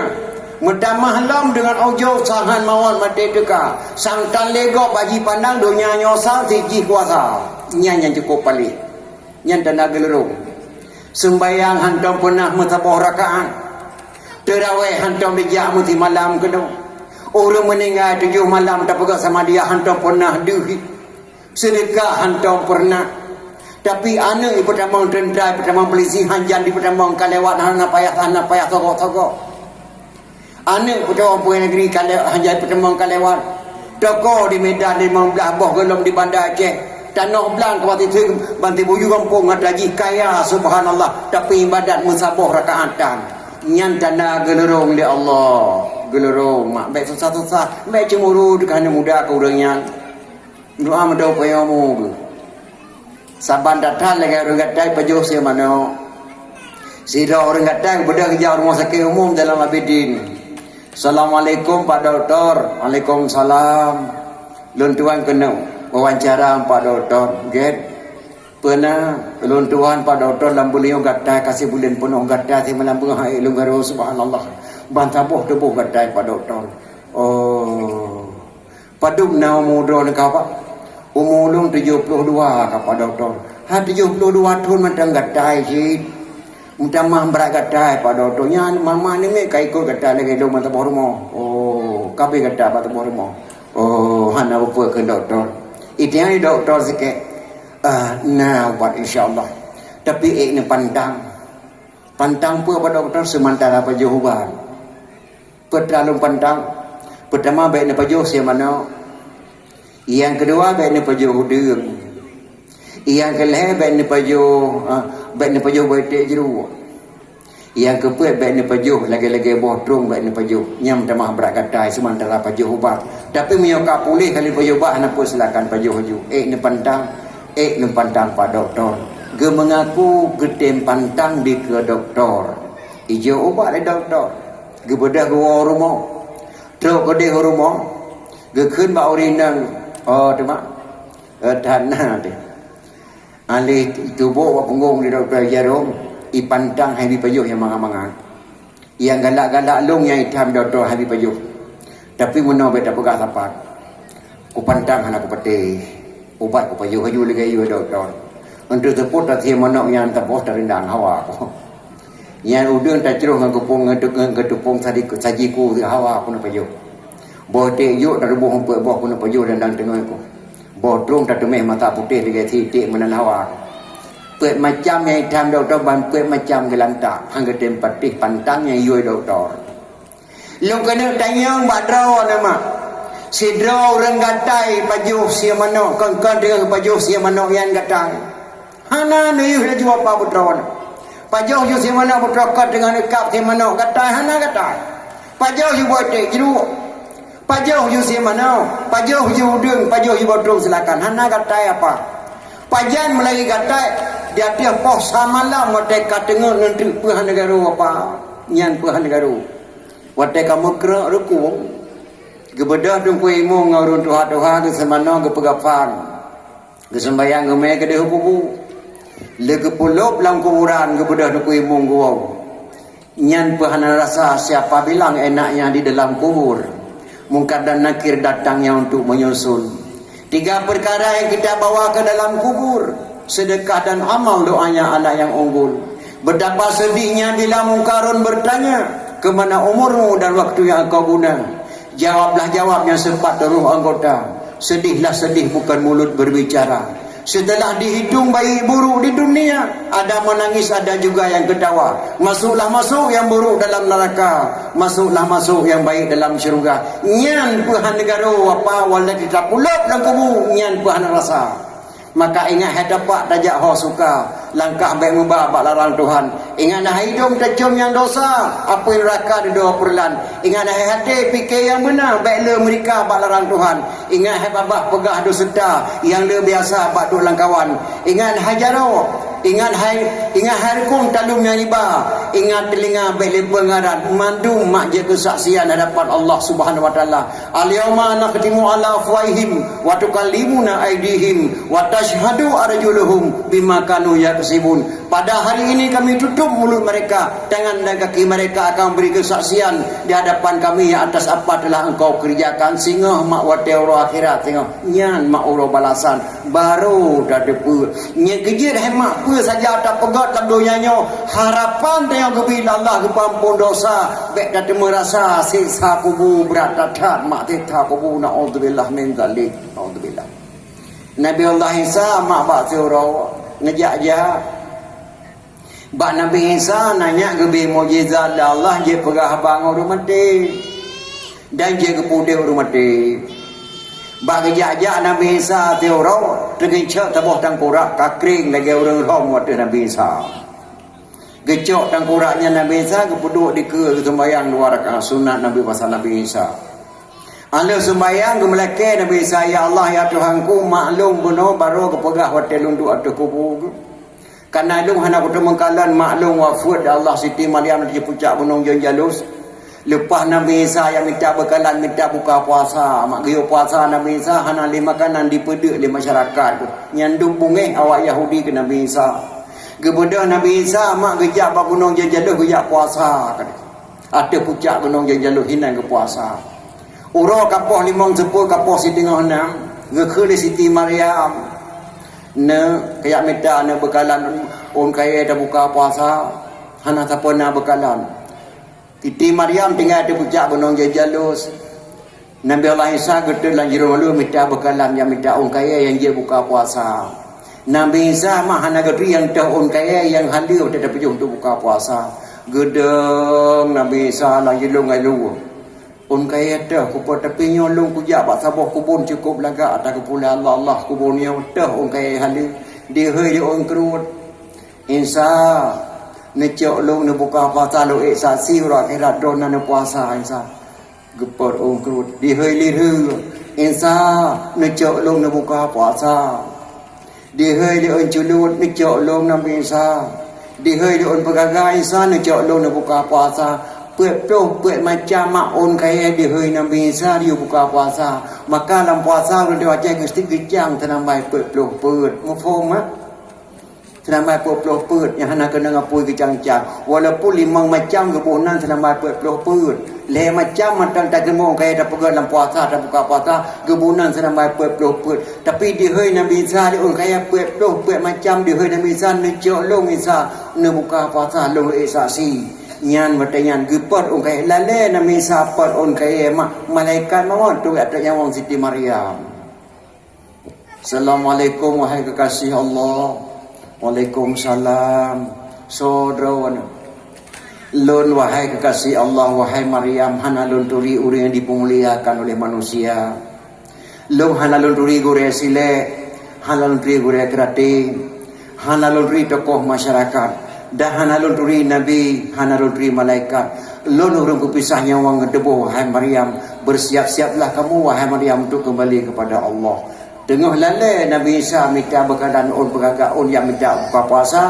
Meutamah lom deungon ujông sahan mawöt maté teuka. Sang tan lé gob bak jipandang donya nyoe sang sit jih kuasa. Nyan nyang cukôp paléh. Nyan tanda geulurông. Seumbahyang hantom peunah meusaboh rakaat. Teurawéh hantom dijak meusimalam keunoe. Ureuëng meuninggai tujoh malam tapeugah sama dia hantom peunah deuh. Seudeukah hantom peureunah. Tapi aneuk ipeutamong teuntra, ipeutamong peulisi, hanjan ipeutamong ka lewat, hana payah, hana payah sogok-sogok. Aneuk peutoe peuet negeri ka le-, hanjai peuteumong ka lewat. Toko di Medan limong blaih boh gohlom di Banda Aceh. Tanoh blang ka bati banti buju gampông atra jih kaya, subhanallah. Tapi ibadat meusaboh rakaat tan. Nyan tanda geulurông lé Allah. Geulurông, mak, bék susah-susah. Bék ceumuru teuka aneuk muda keu ureuëng nyan. Doa meudong peuyomu geuh. Saban that-that lagée ureuëng gatai pajoh sie manok. Sidroe ureuëng gatai geubeudôh geujak rumoh sakét umum dalam Abidin. "Assalamualaikum Pak Doktor." "Waalaikumsalam." "Lôn tuan keunoe wawancara Pak Doktor." "Gét." "Peue na?" "Lôn tuan Pak Doktor lam buleuen gatai ka sibuleuen peunoh gatai simalam beungoh hai lôn garo subhanallah. Ban saboh tuboh gatai Pak Doktor." "Oh." "Padub na umu droe neuh ka, Pak?" "Umu ulôn tujoh ploh dua ka, Pak Doktor." "Hai tujoh ploh dua thon mantong gatai cit. Meutamah brat gatai, Pak Doktor. Nyan mama nimiet ka ikot gatai lagée lôn mantong boh rumoh." "Oh, ka abéh gatai bak tuboh rumoh." "Oh, hana peue-peue," kheun doktor. Itanyoe doktor sikét, "Ah, na ubat insya Allah. Tapi ék neupantang." "Pantang peue, Pak Doktor?" "Seumantara pajoh ubat." "Peue teuma lôn pantang?" "Peutama bék neupajoh sie manok. Nyang keudua bék neupajoh udeueng. Nyang keulhée bék neupajoh, ah, bék neupajoh boh iték jruek. Nyang keupeuet bék neupajoh, lagée-lagée boh trong bék neupajoh. Nyang meutamah brat gata, seumantara pajoh ubat. Tapi meunyoe ka puléh ka lheueh pajoh ubat, hana peue, silakan pajoh laju. Ék neupantang, ék neupantang bak dokto. Geumeungaku geutem pantang dikeue dokto. Ijok ubat lé dokto. Geubeudôh geuwoe u rumoh. Trok keudeh u rumoh. Geukheun bak ureueng inong, "Oh, teuma, eh, that na teuh." Aleh tubôk bak punggong di dokto jaroe, ipantang hai bipajoh nyang mangat-mangat. Nyang galak-galak lôn nyang itam dokto hai bipajoh. Tapi meunoe bék tapeugah sapat. Kupantang hana kupatéh. Ubat kupajoh laju lagée yue dokto. Untuk seupôt tasie manok nyang taboh tarindang hawa ku. Nyang udeueng tacroh ngon keupung, ngon keutupông saji-, sajiku hawa ku na pajoh. Boh teuh jok taruboh eumpeuk boh ku na pajoh dan, dan teungoh ku. Boh trong tateuméh mata putéh lagée sitiek meunan hawa. Peuet macam nyang itam dokto ban peuet macam geulantak, han geutem patéh pantang nyang yue dokto. Lôn keuneuk tanyong bak droeneuh mak. Sidroe ureueng gatai pajoh sie manok, kon-kon teungoh pajoh sie manok nyan gatai. Hana neuyue laju apa putroe. Pajoh ju sie manok putroe, kon teungoh neukab sie manok gatai, hana gatai. Pajoh ju boh teuh jruek. Pajoh ju sie manok, pajoh ju udeueng, pajoh ju boh trong, silakan. Hana gatai apa. Pajan meulari gatai, di ateueh poh samalam watée ka teungeut neutreuk peuhan garo apa. Nyan peuhan garo. Watée ka meukrok rukuk, geubeudôh Teungku Imum ngon ureueng tuha-tuha geuseumanoe geupeugafan. Geuseumbayang geumé keudeh u kubu. Lé geupeulôb lam kuburan geubeudôh Teungku Imum geuwoe. Nyan peuhan rasa siapa bilang enaknya di dalam kubur. Mungkar dan Nakir datangnya untuk menyusun. Tiga perkara yang kita bawa ke dalam kubur, sedekah dan amal doanya anak yang unggul. Betapa sedihnya bila Mungkarun bertanya, "Kemana umurmu dan waktu yang engkau guna?" Jawablah jawab yang sepatutnya anggota. Sedihlah sedih bukan mulut berbicara. Setelah dihitung baik buruk di dunia, ada menangis, ada juga yang ketawa. Masuklah masuk yang buruk dalam neraka, masuklah masuk yang baik dalam syurga. Nyan peuhan garo apa, walau kita pulop lam kubu, nyan peuhan rasa. Maka ingat hai tapak tajak ho suka, langkah bék meuba bak larang Tuhan. Ingat hai idong tacom nyang dosa, apui neraka dudoe peurelan. Ingat hai até pike nyang beuna, bék le meurika bak larang Tuhan. Ingat hai babah peugah dusta nyang le biasa bak duek lam kawan. Ingat hai jaroe, ingat hai, ingat hai rukong talum nyang iba. Ingat teulinga bék le peungaran, mandum mak jeuet keusaksian hadapan Allah Subhanahu Wa Taala. Al-yauma nakhtimu ala afwahihim wa tukallimuna aidihim wa tashhadu arjuluhum bima kanu yaksibun. Pada hari ini kami tutup mulut mereka, tangan dan kaki mereka akan beri kesaksian di hadapan kami atas apa telah engkau kerjakan. Singoh mak watée uroe akhirat, singoh nyan mak uroe balasan. Baru tateupeue. Nyang keujeuet hai mak peue saja tapeugét lam donya nyoe, harapan tanyoe geubri lé Allah geupeuampon dosa, bék tateumé rasa siksa kubu brat that-that mak siksa kubu. Naudzubillah min dzalik. Naudzubillah. Nabi Allah Isa mak bak siuroe ngeujak-jak. Bak Nabi Isa nanya geubri mukjizat lé Allah, jeuet peugah haba ngon ureuëng maté dan jeuet geupeudeh ureuëng maté. Bak geujak-jak Nabi Isa siuroe, teugeucok saboh tangkurak ka krieng lagée ureuëng lhom watée Nabi Isa. Geucok tangkurak nyan Nabi Isa geupeuduek dikeue geusumbayang dua rakaat sunat Nabi pasal Nabi Isa. Aleuh sumbayang geumeulakée Nabi Isa, "Ya Allah, ya Tuhanku, mak lôn bunoe barô geupeugah watée lôn duek ateueh kubu geuh." Kana lôn hana kuteumeukalon mak lôn wafeuet, ya Allah, Siti Maryam di pucak gunong Jan Jalus. Leupah Nabi Isa nyang mita beukalan, mita buka puasa, mak geuyue puasa Nabi Isa hana lé makanan dipeuduek lé masyarakat. Nyan dum beungéh awak Yahudi keu Nabi Isa. Geubeudôh Nabi Isa mak geujak bak gunong Jan Jalus geujak puasa. Ateueh pucak gunong Jan Jalus hinan geupuasa. Uroe ka poh limong seupôt, ka poh siteungoh nam, geukheun lé Siti Maryam, "Neuk, kajak mita neuk beukalan ôn kayée tabuka puasa, hana sapeue na beukalan." Siti Maryam tinggai di pucak gunong Jan Jalus. Nabi Allah Isa geutot lam jeurueng alue mita beukalan, nyang mita ôn kayée nyang jeuet buka puasa. Nabi Isa mah hana geuturi nyang toh ôn kayée nyang haleue watée tapajoh untuk buka puasa. Geudong Nabi Isa lam jeurueng alue. Ôn kayée toh, kupeue, tapi nyoe lôn kujak bak saboh kubon cukôp lagak ata geupula Allah, Allah kubon nyoe toh ôn kayée haleue. Dihôi di ôn keurot. Isa, Neucok lôn neubuka puasa lôn ék saksi uroe akhirat droeneuh neupuasa Isa. Geupot ôn krot. Dihôi lireu Isa, neucok lôn neubuka puasa. Dihôi lé ôn culot, neucok lôn Nabi Isa. Dihôi lé ôn peugaga Isa, neucok lôn neubuka puasa. Peuet ploh peuet macam mak ôn kayée dihôi Nabi Isa diyue buka puasa. Maka lam puasa ureuëng dewasa geusti geucang seunambai peuet ploh peuet. Muphom, ha? Seunambai peuet ploh peuet nyang hana keunong apui geucang-cang. Walaupun limong macam geuboh nan seunambai peuet ploh peuet. Lhée macam mantong tageumong kayée tapeugét lam puasa, tabuka puasa, geuboh nan seunambai peuet ploh peuet. Tapi dihôi Nabi Isa lé ôn kayée peuet ploh peuet macam dihôi Nabi Isa neucok lôn Isa neubuka puasa lôn ék saksi. Nyan watée nyan geupot ôn kayée lalée Nabi Isa pot ôn kayée ma-, malaikat mawöt tu ateueh nyawöng Siti Maryam. Assalamualaikum, wahai kekasih Allah. Waalaikumsalam. Soe droeneuh. Lôn, wahai kekasih Allah, wahai Maryam, hana lôn turi ureuëng nyang dipeumuliakan oleh manusia. Lôn hana lôn turi gurée silék, hana lôn turi gurée keuratin, hana lôn turi tokoh masyarakat, dan hana lôn turi nabi, hana lôn turi malaikat. Lôn ureuëng kupisah nyawöng ngon tuboh, wahai Maryam. Bersiap-siaplah kamu, wahai Maryam, untuk kembali kepada Allah. Teungoh lalée Nabi Isa mita beukadan ôn peugagak ôn nyang mita buka puasa,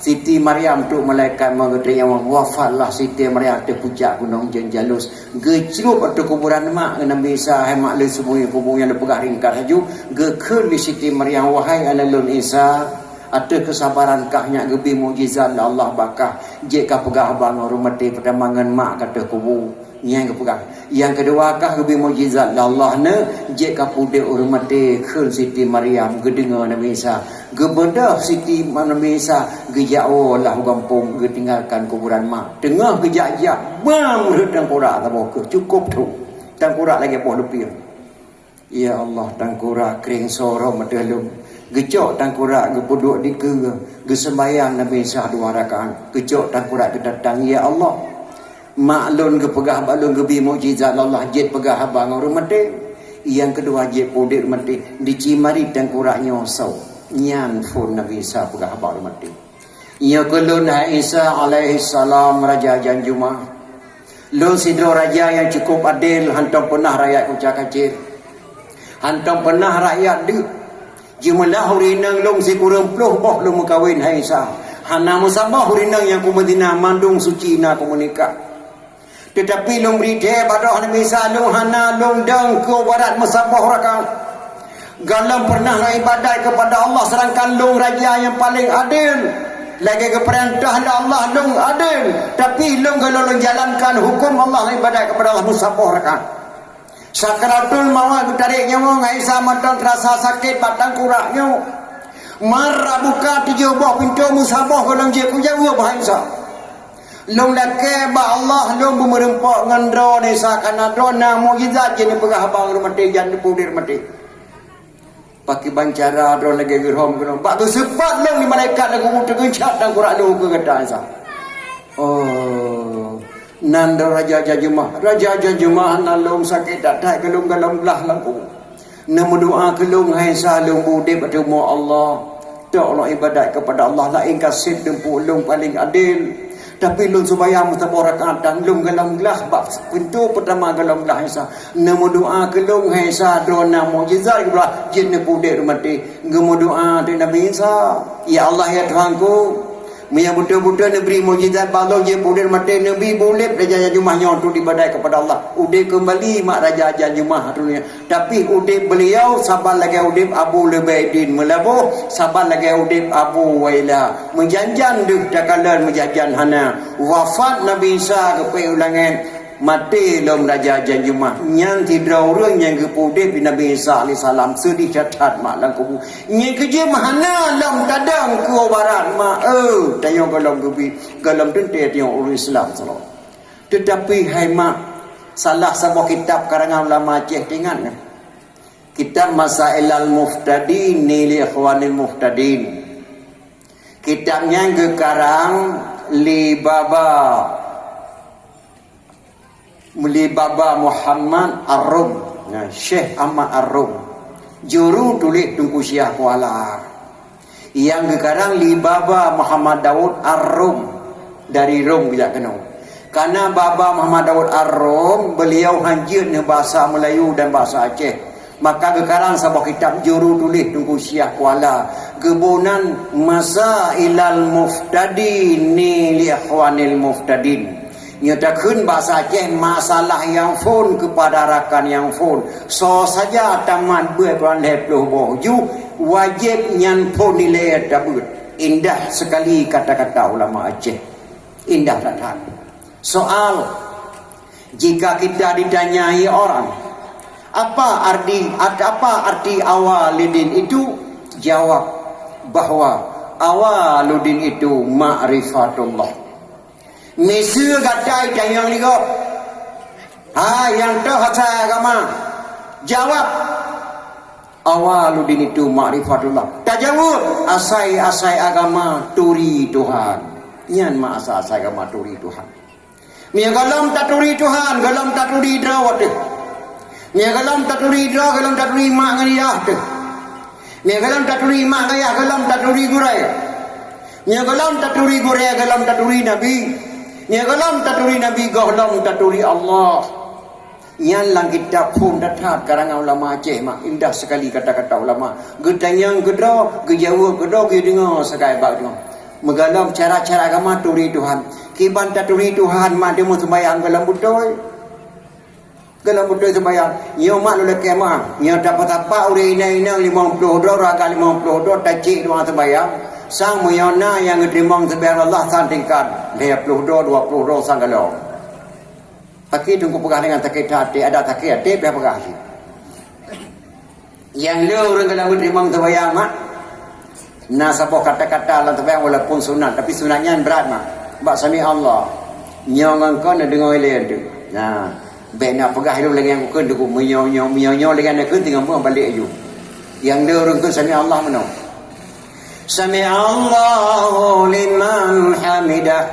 Siti Maryam trok malaikat meugeutanyong, wafatlah Siti Maryam ateueh pucak gunong Janjalus. Geucrub ateueh kuburan mak Nabi Isa, hai mak lé seumeue kubu nyang leupeugah ringkas laju, geukheun lé Siti Maryam, wahai aneuk lôn Isa, ateueh keusabaran kah nyak geubi mukjizat lé Allah bak kah, jeuet kapeugah haba ngon ureuëng maté peutama ngon mak ka ateueh kubu. Nyang geupeugah. Nyang keudua kah geubi mukjizat lé Allah nyoe, jeuet kapeudeh ureuëng maté kheun Siti Maryam geudeungoe Nabi Isa. Geubeudôh Siti Nabi Isa geujak woe lam gampông geutinggalkan kuburan mak. Teungoh geujak-jak bam rhot tangkurak saboh keuh cukôp tho. Tangkurak lagée boh lupieng. Ya Allah, tangkurak krieng sorong ateueh lôn. Geucok tangkurak geupeuduek dikeue, geuseumbahyang Nabi Isa dua rakaat. Geucok tangkurak geutatang, ya Allah. Mak lôn geupeugah bak lôn geubi mukjizat Allah, jeuet peugah haba ngon ureuëng maté. Nyang keudua jeuet peudeh ureuëng maté. Dicimari tangkurak nyoe soe. Nyan phon Nabi Isa peugah haba ureuëng maté. Nyoe keuh lôn hai Isa alaihissalam, raja Jan Jumah. Lôn sidroe raja nyang cukup adil, hántom peunah rakyat kuca kacir. Hántom peunah rakyat deuek. Jeumeulaih ureuëng inong lôn sikureueng ploh boh lôn meukawen hai Isa. Hana meusaboh ureuëng inong nyang kumeuzina, mandum suci na kumeunikah. Teutapi lôn bri thée bak droe Nabi Isa, lôn hana lôn dong keu barat meusaboh rakaat. Gohlom peureunah lôn iébadat keupada Allah, seudangkan lôn raja nyang paleng adil. Lagée geupeurintah lé Allah lôn adil, tapi lôn gohlom lôn jalankan huköm Allah lôn iébadat keupada Allah meusaboh rakaat. Sakratul maut geutarek nyawöng Isa mantong teurasa sakét bak tangkurak nyoe. Mar buka tujoh boh pintoe meusaboh gohlom jeuet kujaweueb hai Isa. Lôn lakée bak Allah lôn beumeureumpok ngon droe Isa kareuna droe na mukjizat jeuet neupeugah haba ureuëng maté jan neupeudeh ureuëng maté. Pakriban cara droe lagée geurhom keunoe. Bak geuseupat lôn di malaikat lam kubu teugeuchat tangkurak lôn keu gata Isa. Oh, nan droe raja Jan Jumah. Raja Jan Jumah na lôn sakét that-that keu lôn gohlom glah lam kubu. Neumeudoá keu lôn hai Isa lôn beu udeb ateueh bumoe Allah. Tok lôn iébadat keupada Allah laén ka seb teumpat lôn paleng adil. Tapi lôn seumayang meusaboh rakaat dan lôn gohlom glah bak pintoe peutama gohlom glah Isa. Neumeudoá keu lôn hai Isa droe na mukjizat geupeugah jeuet neupeudeh ureuëng maté. Geumeudoá ateueh Nabi Isa, "Ya Allah, ya Tuhanku, meunyoe beutôi-beutôi neubri mukjizat bak lôn jeuet peudeh ureuëng maté, neubi beu udeb raja Jan Jumah nyoe untuk iébadat keupada Allah. Udeb keumbali mak raja Jan Jumah ateueh dunia." Tapi udeb beliau saban lagée udeb Abu Lubaidin Meulaboh, saban lagée udeb Abu Waila. Meujan-jan deuh takalon meujan-jan hana. Wafat Nabi Isa geupeuék u langét, maté lom raja Jan Jumah. Nyan sidroe ureuëng nyang geupeuudeb di Nabi Isa alaihissalam seudeh that-that mak lam kubu. Nyan keujeuet meuhana lom tadong keu barat mak, eh, tanyoe gohlom geubi, gohlom teuntée tanyoe ureuëng Islam seuloe. Teutapi hai mak, salah saboh kitab karangan ulama Aceh teuingat nyoe. Kitab Masailal Muhtadin li Ikhwanil Muhtadin. Kitab nyan geukarang lé Baba, lé Baba Muhammad Ar-Rum. Nah, Syekh Ahmad Ar-Rum. Juru tuléh Teungku Syiah Kuala. Nyang geukarang lé Baba Muhammad Daud Ar-Rum. Dari Rom geujak keunoe. Karena Baba Muhammad Daud Ar-Rom, beliau hanjeuet ngon bahasa Melayu dan bahasa Aceh. Maka geukarang saboh kitab juru tuléh Teungku Syiah Kuala, geuboh nan Masailal Muftadin li Ikhwanil Muftadin. Nyoe takheun bahasa Aceh, masalah nyang phon kepada rakan nyang phon. Soe saja tamat beuet lhèe ploh boh ju, wajéb nyan phon ilèe tabeuet. Indah sekali kata-kata ulama Aceh. Indah that-that. Soal, jika kita ditanyai orang, "Apa arti, apa arti awaludin itu?" Jawab bahwa awaludin itu ma'rifatullah. Miseue gata itanyong lé gob, "Hai, nyang toh asai agama?" Jawab, "Awaludin itu ma'rifatullah." Tajaweueb, "Asai-asai agama turi Tuhan." Nyan meuh asai-asai agama turi Tuhan. Meunyoe gohlom taturi Tuhan, gohlom taturi droe teuh. Meunyoe gohlom taturi droe, gohlom taturi mak ngon yah teuh. Meunyoe gohlom taturi mak ngon yah, gohlom taturi gurèe. Meunyoe gohlom taturi gurèe, gohlom taturi Nabi. Meunyoe gohlom taturi Nabi, gohlom taturi Allah. Nyan lam kitab phon that-that karangan ulama Aceh, mak, indah sekali kata-kata ulama. Geutanyong keudroe, geujaweueb keudroe, geudeungoe sagai bak droe. Meugohlom cara-cara agama turi Tuhan. Kiban taturi Tuhan, mak, teumeung seumbahyang gohlom beutôi. Gohlom beutôi seumbahyang. Nyoe, mak, lôn lakèe meu'ah. Nyoe tapat-tapat ureueng inong-inong limong ploh droe, raga limong ploh droe, tacék doa seumbahyang. Sang meunyoe na nyang geuteurimong seumbahyang Allah, sang tingkat lhèe ploh droe, dua ploh droe, sang gohlom. Pakri Teungku peugah dengan sakét até, adak sakét até pih peugah cit. Nyang le ureueng gohlom geuteurimong seumbahyang, mak. Na saboh kata-kata lam seumbahyang walaupun sunat, tapi sunat nyan brat, mak. Bak sami Allah. Nyoe ngon kon neudeungoe lé tu. Nah, bèk na peugah lôn lagèe nyang kheun tu, meunyoe, nyoe, meunyoe, nyoe lagèe na kheun teungoh meuh balek aju. Nyang le ureueng kheun sami Allah meunoe. Sami Allahu liman hamidah.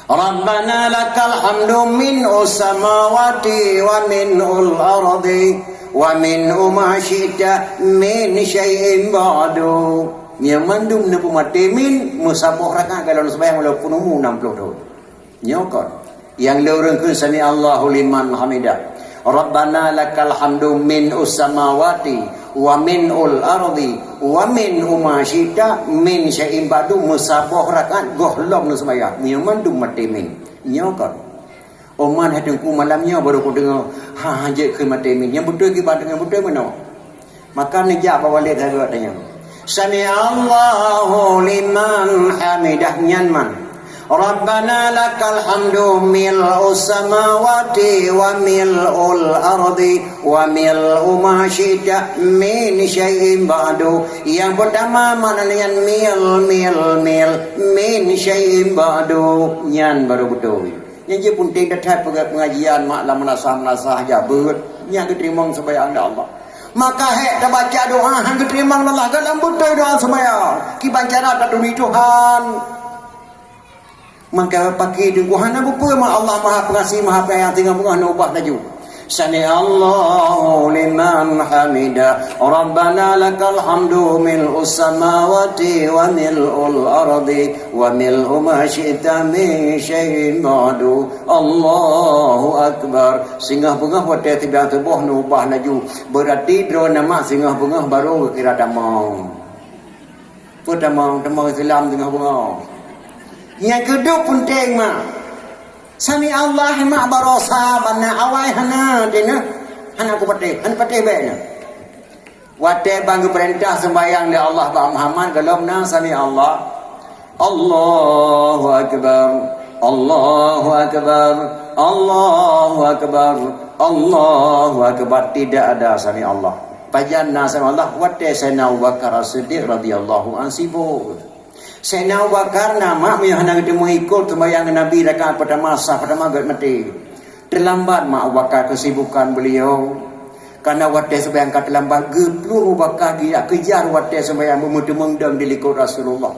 Rabbana lakal hamdu min samawati wa min ul ardi wa min uma syi'ta min syai'in ba'du. Nyoe mandum neupeumaté min, meusaboh rakaat gohlom seumbahyang walaupun umu nam ploh thôn. Nyoe kon. Nyang le ureueng kheun sami Allahu liman hamidah. Rabbana lakal hamdu min samawati wa min ul ardi wa min uma syi'ta min syai'in ba'du, meusaboh rakaat gohlom neuseumbahyang. Nyoe mandum maté min. Nyoe kon. Oman hai Teungku malam nyoe baru kudeungoe, ha, ha, jeuet kheun maté min. Nyang beutôi kiban deungon beutôi meunoe. Maka neujak bak walét sagoe tanyong. Sami Allahu liman hamidah nyan man. Rabbana lakal hamdu mil'us samawati wa mil'ul ardi wa mil'u ma syi'ta min syai'in ba'du. Nyang peutama makna nyan mil, mil, mil, min syai'in ba'du. Nyan baru beutôi. Nyang jeuet peunteng that-that peugah pengajian mak lam meunasah-meunasah jabeuet, nyan geuteurimong seumbahyang lé Allah. Maka hék tabaca doa han geuteurimong lé Allah, gohlom beutôi doa seumbahyang. Kiban cara taturi Tuhan. Maka pakri Teungku hana beupeue mak Allah Maha Pengasih, Maha Penyayang, teungoh beungoh neuubah laju. Sami Allahu liman hamidah. Rabbana lakal hamdu mil'us samawati wa mil'ul ardi wa mil'u ma syi'ta min syai'in ba'du. Allahu Akbar. Singoh beungoh watèe teubiang tuboh neuubah laju. Beurati droeneuh mak singoh beungoh baru geukira tamong. Peue tamong, tamong Islam singoh beungoh. Nyang keudua peunteng mak. Sami Allah mak barosa bana awai hana deuh. Hana kupatéh, hana patéh bèk na. Watèe ban geupeurintah seumbahyang lé Allah bak Muhammad, gohlom na sami Allah. Allahu Akbar, Allahu Akbar, Allahu Akbar, Allahu Akbar. Tidak ada sami Allah. Pajan na sami Allah, watèe Saidina Abu Bakar As-Siddiq radhiyallahu anhu sibok. Saidina Abu Bakar na mak meunyoe hana geuteumeung ikot seumbahyang Nabi rakaat peutama, saf peutama gèt maté. Teulambat mak Abu Bakar keusibukan beliau. Karena watèe seumbahyang ka teulambat, geuplueng Abu Bakar geujak keujar watèe seumbahyang, beumeuteumong dong dilikot Rasulullah.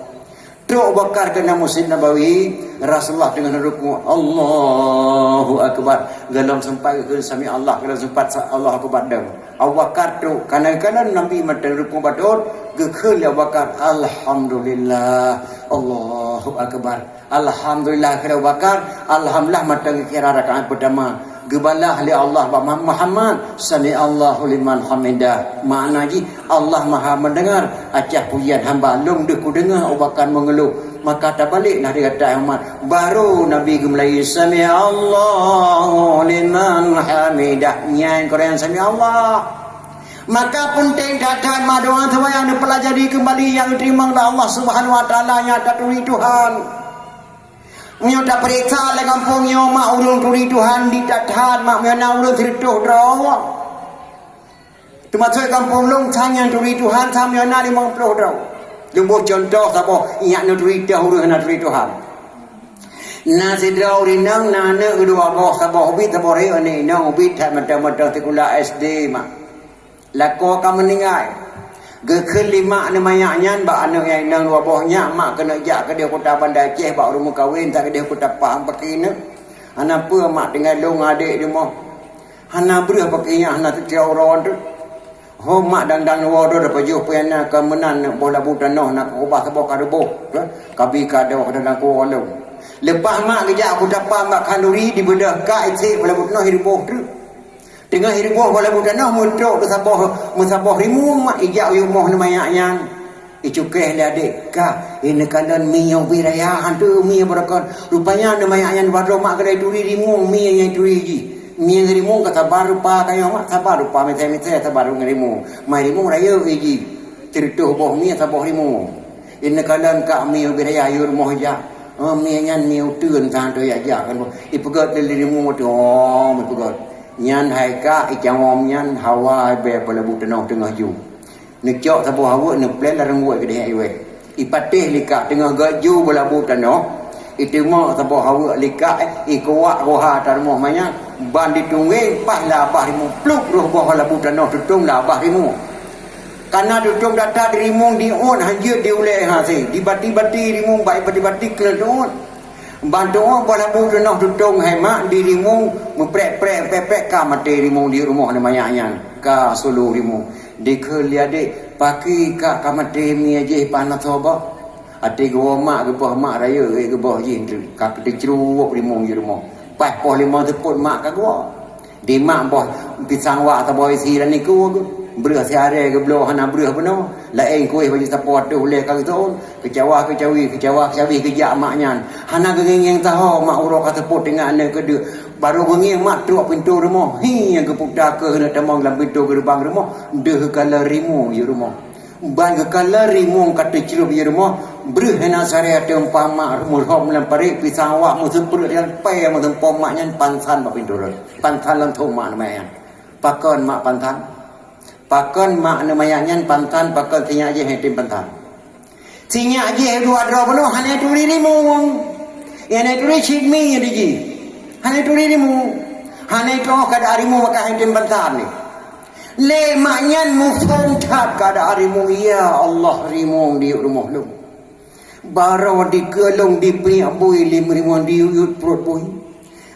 Trok Abu Bakar keunan Masjid Nabawi, Rasulullah teungoh rukuk, Allahu Akbar. Gohlom sempat geukheun sami Allah, gohlom sempat sa-, Allahu Akbar dong. Abu Bakar trok, kana-kana Nabi mantong rukuk bak rot, geukheun lé Abu Bakar, "Alhamdulillah, Allah." Allahu Akbar. Alhamdulillah, kira Abu Bakar. Alhamdulillah, mata kira rakaat pertama. Geubalah lé Allah bak Muhammad, "Sami'allahu liman hamidah." Makna jih, Allah Maha Mendengar atas pujian hamba. Lôn deuh kudeungoe Abu Bakar mengeluh. Maka tabalek lah di kata Muhammad. Baru Nabi geumulai, "Sami'allahu liman hamidah." Nyan keureun sami'allah. Maka penting that-that meudoa supaya neupelajari kembali nyang diterima oleh Allah Subhanahu Wa Taala nyang taturi Tuhan. Meunyoe tapeuriksa lam gampông nyoe mak ureuëng turi Tuhan di that-that mak meunyoe na ureuëng sireutôh droe. Teumasuk gampông lôn sang nyang turi Tuhan sang meunyoe na limong ploh droe. Lôn boh cuntoh saboh nyak neuturi teuh ureuëng hana turi Tuhan. Na sidroe ureuëng inong na aneuëk dua boh, saboh ubit saboh rayeuk, aneuëk inong ubit that mantong-mantong sikula S D mak. Lakoe ka meuninggai. Geukheun lé mak neumanyak nyan bak aneuëk nyang inong dua boh nyak, "Mak keuneuk jak keudeh Kuta Banda Aceh bak ureuëng meukawen, tak keudeh Kuta Pam paki neuk." "Hana peue mak, tinggai lôn ngon adék di rumoh." Hana breueh paki nyan hana teucok uroe teuk. Ho mak dang-dang woe droe pajoh peue na ka meunan boh labu tanoh na keubah saboh ka ruboh, ka bi ka doh dan kuwoe lom. Leupah mak geujak Kuta Pam bak khanduri dibeudôh ka icék boh labu tanoh ruboh treuk. Teungoh ruboh boh labu tanoh meutrok keu saboh, meusaboh rimueng mak ijak u rumoh neumanyak nyan. Icukéh lé adék, "Kak, ineuk kalon mie ubit raya hantu mie beureukat." Rupanya neumanyak nyan bak droe mak keudai turi rimueng mie nyang turi jih. Mie ngon rimueng ka saban rupa tanyoe mak, saban rupa misai-misai, saban ngon rimueng. Mai rimueng rayeuk jih. Sireutôh boh mie saboh rimueng. Ineuk kalon kak mie ubit raya yue rumoh jak. Oh, mie nyan mie uteuen sahan tu jak-jak kan. Ipeugét lé rimueng tu, oh, ipeugét. Nyan hai kak icangom nyan hawa ibe boh labu tanoh teungoh ju. Neucok saboh haweuek neuplén lam rangguek keudeh iweh. Ipatéh lé kak teungoh gét ju boh labu tanoh. Iteumo saboh haweuek lé kak, ikuwak goha ata rumoh manyak, ban ditunggeng paih lam babah rimueng plup roh boh labu tanoh tutong lam babah rimueng. Kana tutong that-that di rimueng diuet hanjeuet di ulée hase, dibati-bati rimueng bak bati-bati keuneuk tuet. Ban tuet boh labu tanoh tutong hai mak di rimueng meuprek-prek, prek-prek ka maté rimueng di rumoh neumanyak nyan. Ka sulu rimueng. Dikheun lé adék, "Paki kak ka maté mie jih panas soe boh?" Até geuwoe mak geuboh mak rayeuk geuboh jih ka teucruwok rimueng di rumoh. Paih poh limong seupôt mak ka geuwoe. Di mak boh pisang wak saboh isi dan iku geuh. Breueh siaré geubloe hana breueh bunoe. Laén kueh baju sapoh ateueh ulée ka geuthon. Keucawa keucawi, keucawa keucawi geujak mak nyan. Hana geungieng-ngieng saho mak uroe ka seupôt teungoh aneuëk keudeuk. Barô geungieng mak trok pintoe rumoh. Hi nyang geuputa keuh hana tamong lam pintoe geureubang rumoh. Deuh geukalon rimueng di rumoh. Ban geukalon rimueng ka teucrueb di rumoh, breueh hana saré ateueh mak meuruhom lam parit, pisang wak meuseupreuet dan pèe meuseumpom mak nyan pansan bak pintoe rot. Pansan lam thôn mak neumanyak nyan. Pakon mak pansan? Pakon mak neumanyak nyan pansan, pakon sinyak jih hana item pansan? Sinyak jih dua droe bunoe hana turi rimueng. Hana turi cit mie di jih. Hana turi rimueng. Hana turi kada rimueng maka hana item pansan ni. Lé mak nyan muphom that keuadaan rimueng, "Ya Allah, rimueng di rumoh lôn. Barô dikeue lôn dipeuiek bui lé rimueng diyuet-yuet pruet bui.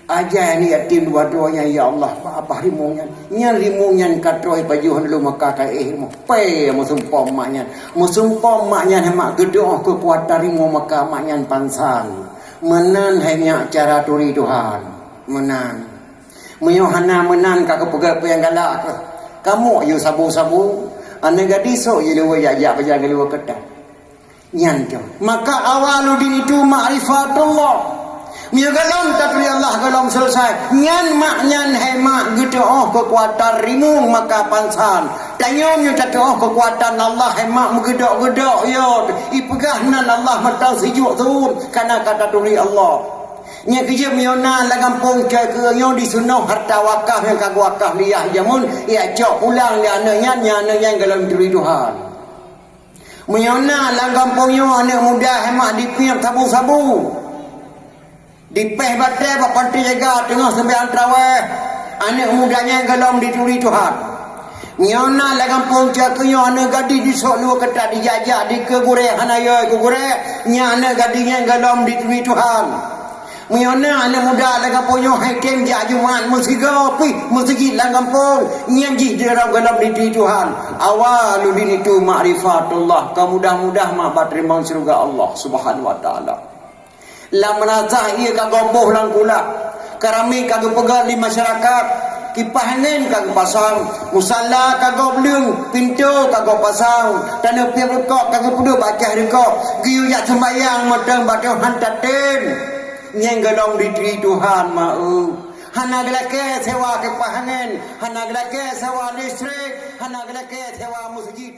Aja ni yatim dua droe nyan, ya Allah, bak babah rimueng nyan. Nyan rimueng nyan ka troh pajoh lôn maka ka éh rumoh. Pèe meuseumpom mak nyan. Meuseumpom mak nyan mak geudoh keukuatan rimueng maka mak nyan pansan." Meunan hai nyak cara turi Tuhan. Meunan. Meunyoe hana meunan ka geupeugah peue nyang galak keuh. Kamoe yue sabu-sabu, aneuëk gadih sok yue luwa jak-jak pajan geuh luwa keuta. Nyan tu. Maka awaludin itu ma'rifatullah. Meunyoe gohlom taturi Allah gohlom selesai. Nyan mak nyan hai mak geutuoh keukuatan rimueng maka pansan. Tanyoe meunyoe tatuoh keukuatan Allah hai mak meugeudok-geudok yo. Ipeugah nan Allah mantong sijuek thon kana ka taturi Allah. Nyang keujeuet meunyoe na lam gampông cok keu nyoe diseunoh harta wakaf nyang ka geuwakaf lé yah jameun, ya cok pulang lé aneuëk nyan, nyan aneuëk nyan gohlom turi Tuhan. Meunyoe na lam gampông nyoe aneuëk muda hai mak dipiep sabu-sabu, dipéh batée bak panti jaga teungoh seumayang traweh, aneuëk muda nyan gohlom dituri Tuhan. Meunyoe na lam gampông cok keu nyoe aneuëk gadih disok luwa keuta dijak-jak dikeue gurée hana yo keu gurée, nyan aneuëk gadih nyan gohlom dituri Tuhan. Meunyoe na aneuëk muda lam gampông nyoe hai tem jak Jumat meusigoe pih meuseujid lam gampông, nyan jih gohlom dituri Tuhan. Awaludin itu ma'rifatullah, ka mudah-mudah mak bak teurimong syeuruga Allah Subhanahu wa Taala. Lam meunasah ié ka gob boh lam kulah. Keramik ka geupeugöt lé masyarakat. Kipah angén ka geupasang. Musala ka gob leueng, pintoe ka gob pasang. Tanoh piep reukok ka geupeudeuh bak cah reukok. Geuyue jak seumbahyang mantong bak Tuhan tatem. Nyang golom ditri Tuhan ma-e. Hana geulakée sewa kipah angén, hana geulakée sewa listrik, hana geulakée sewa meuseujid.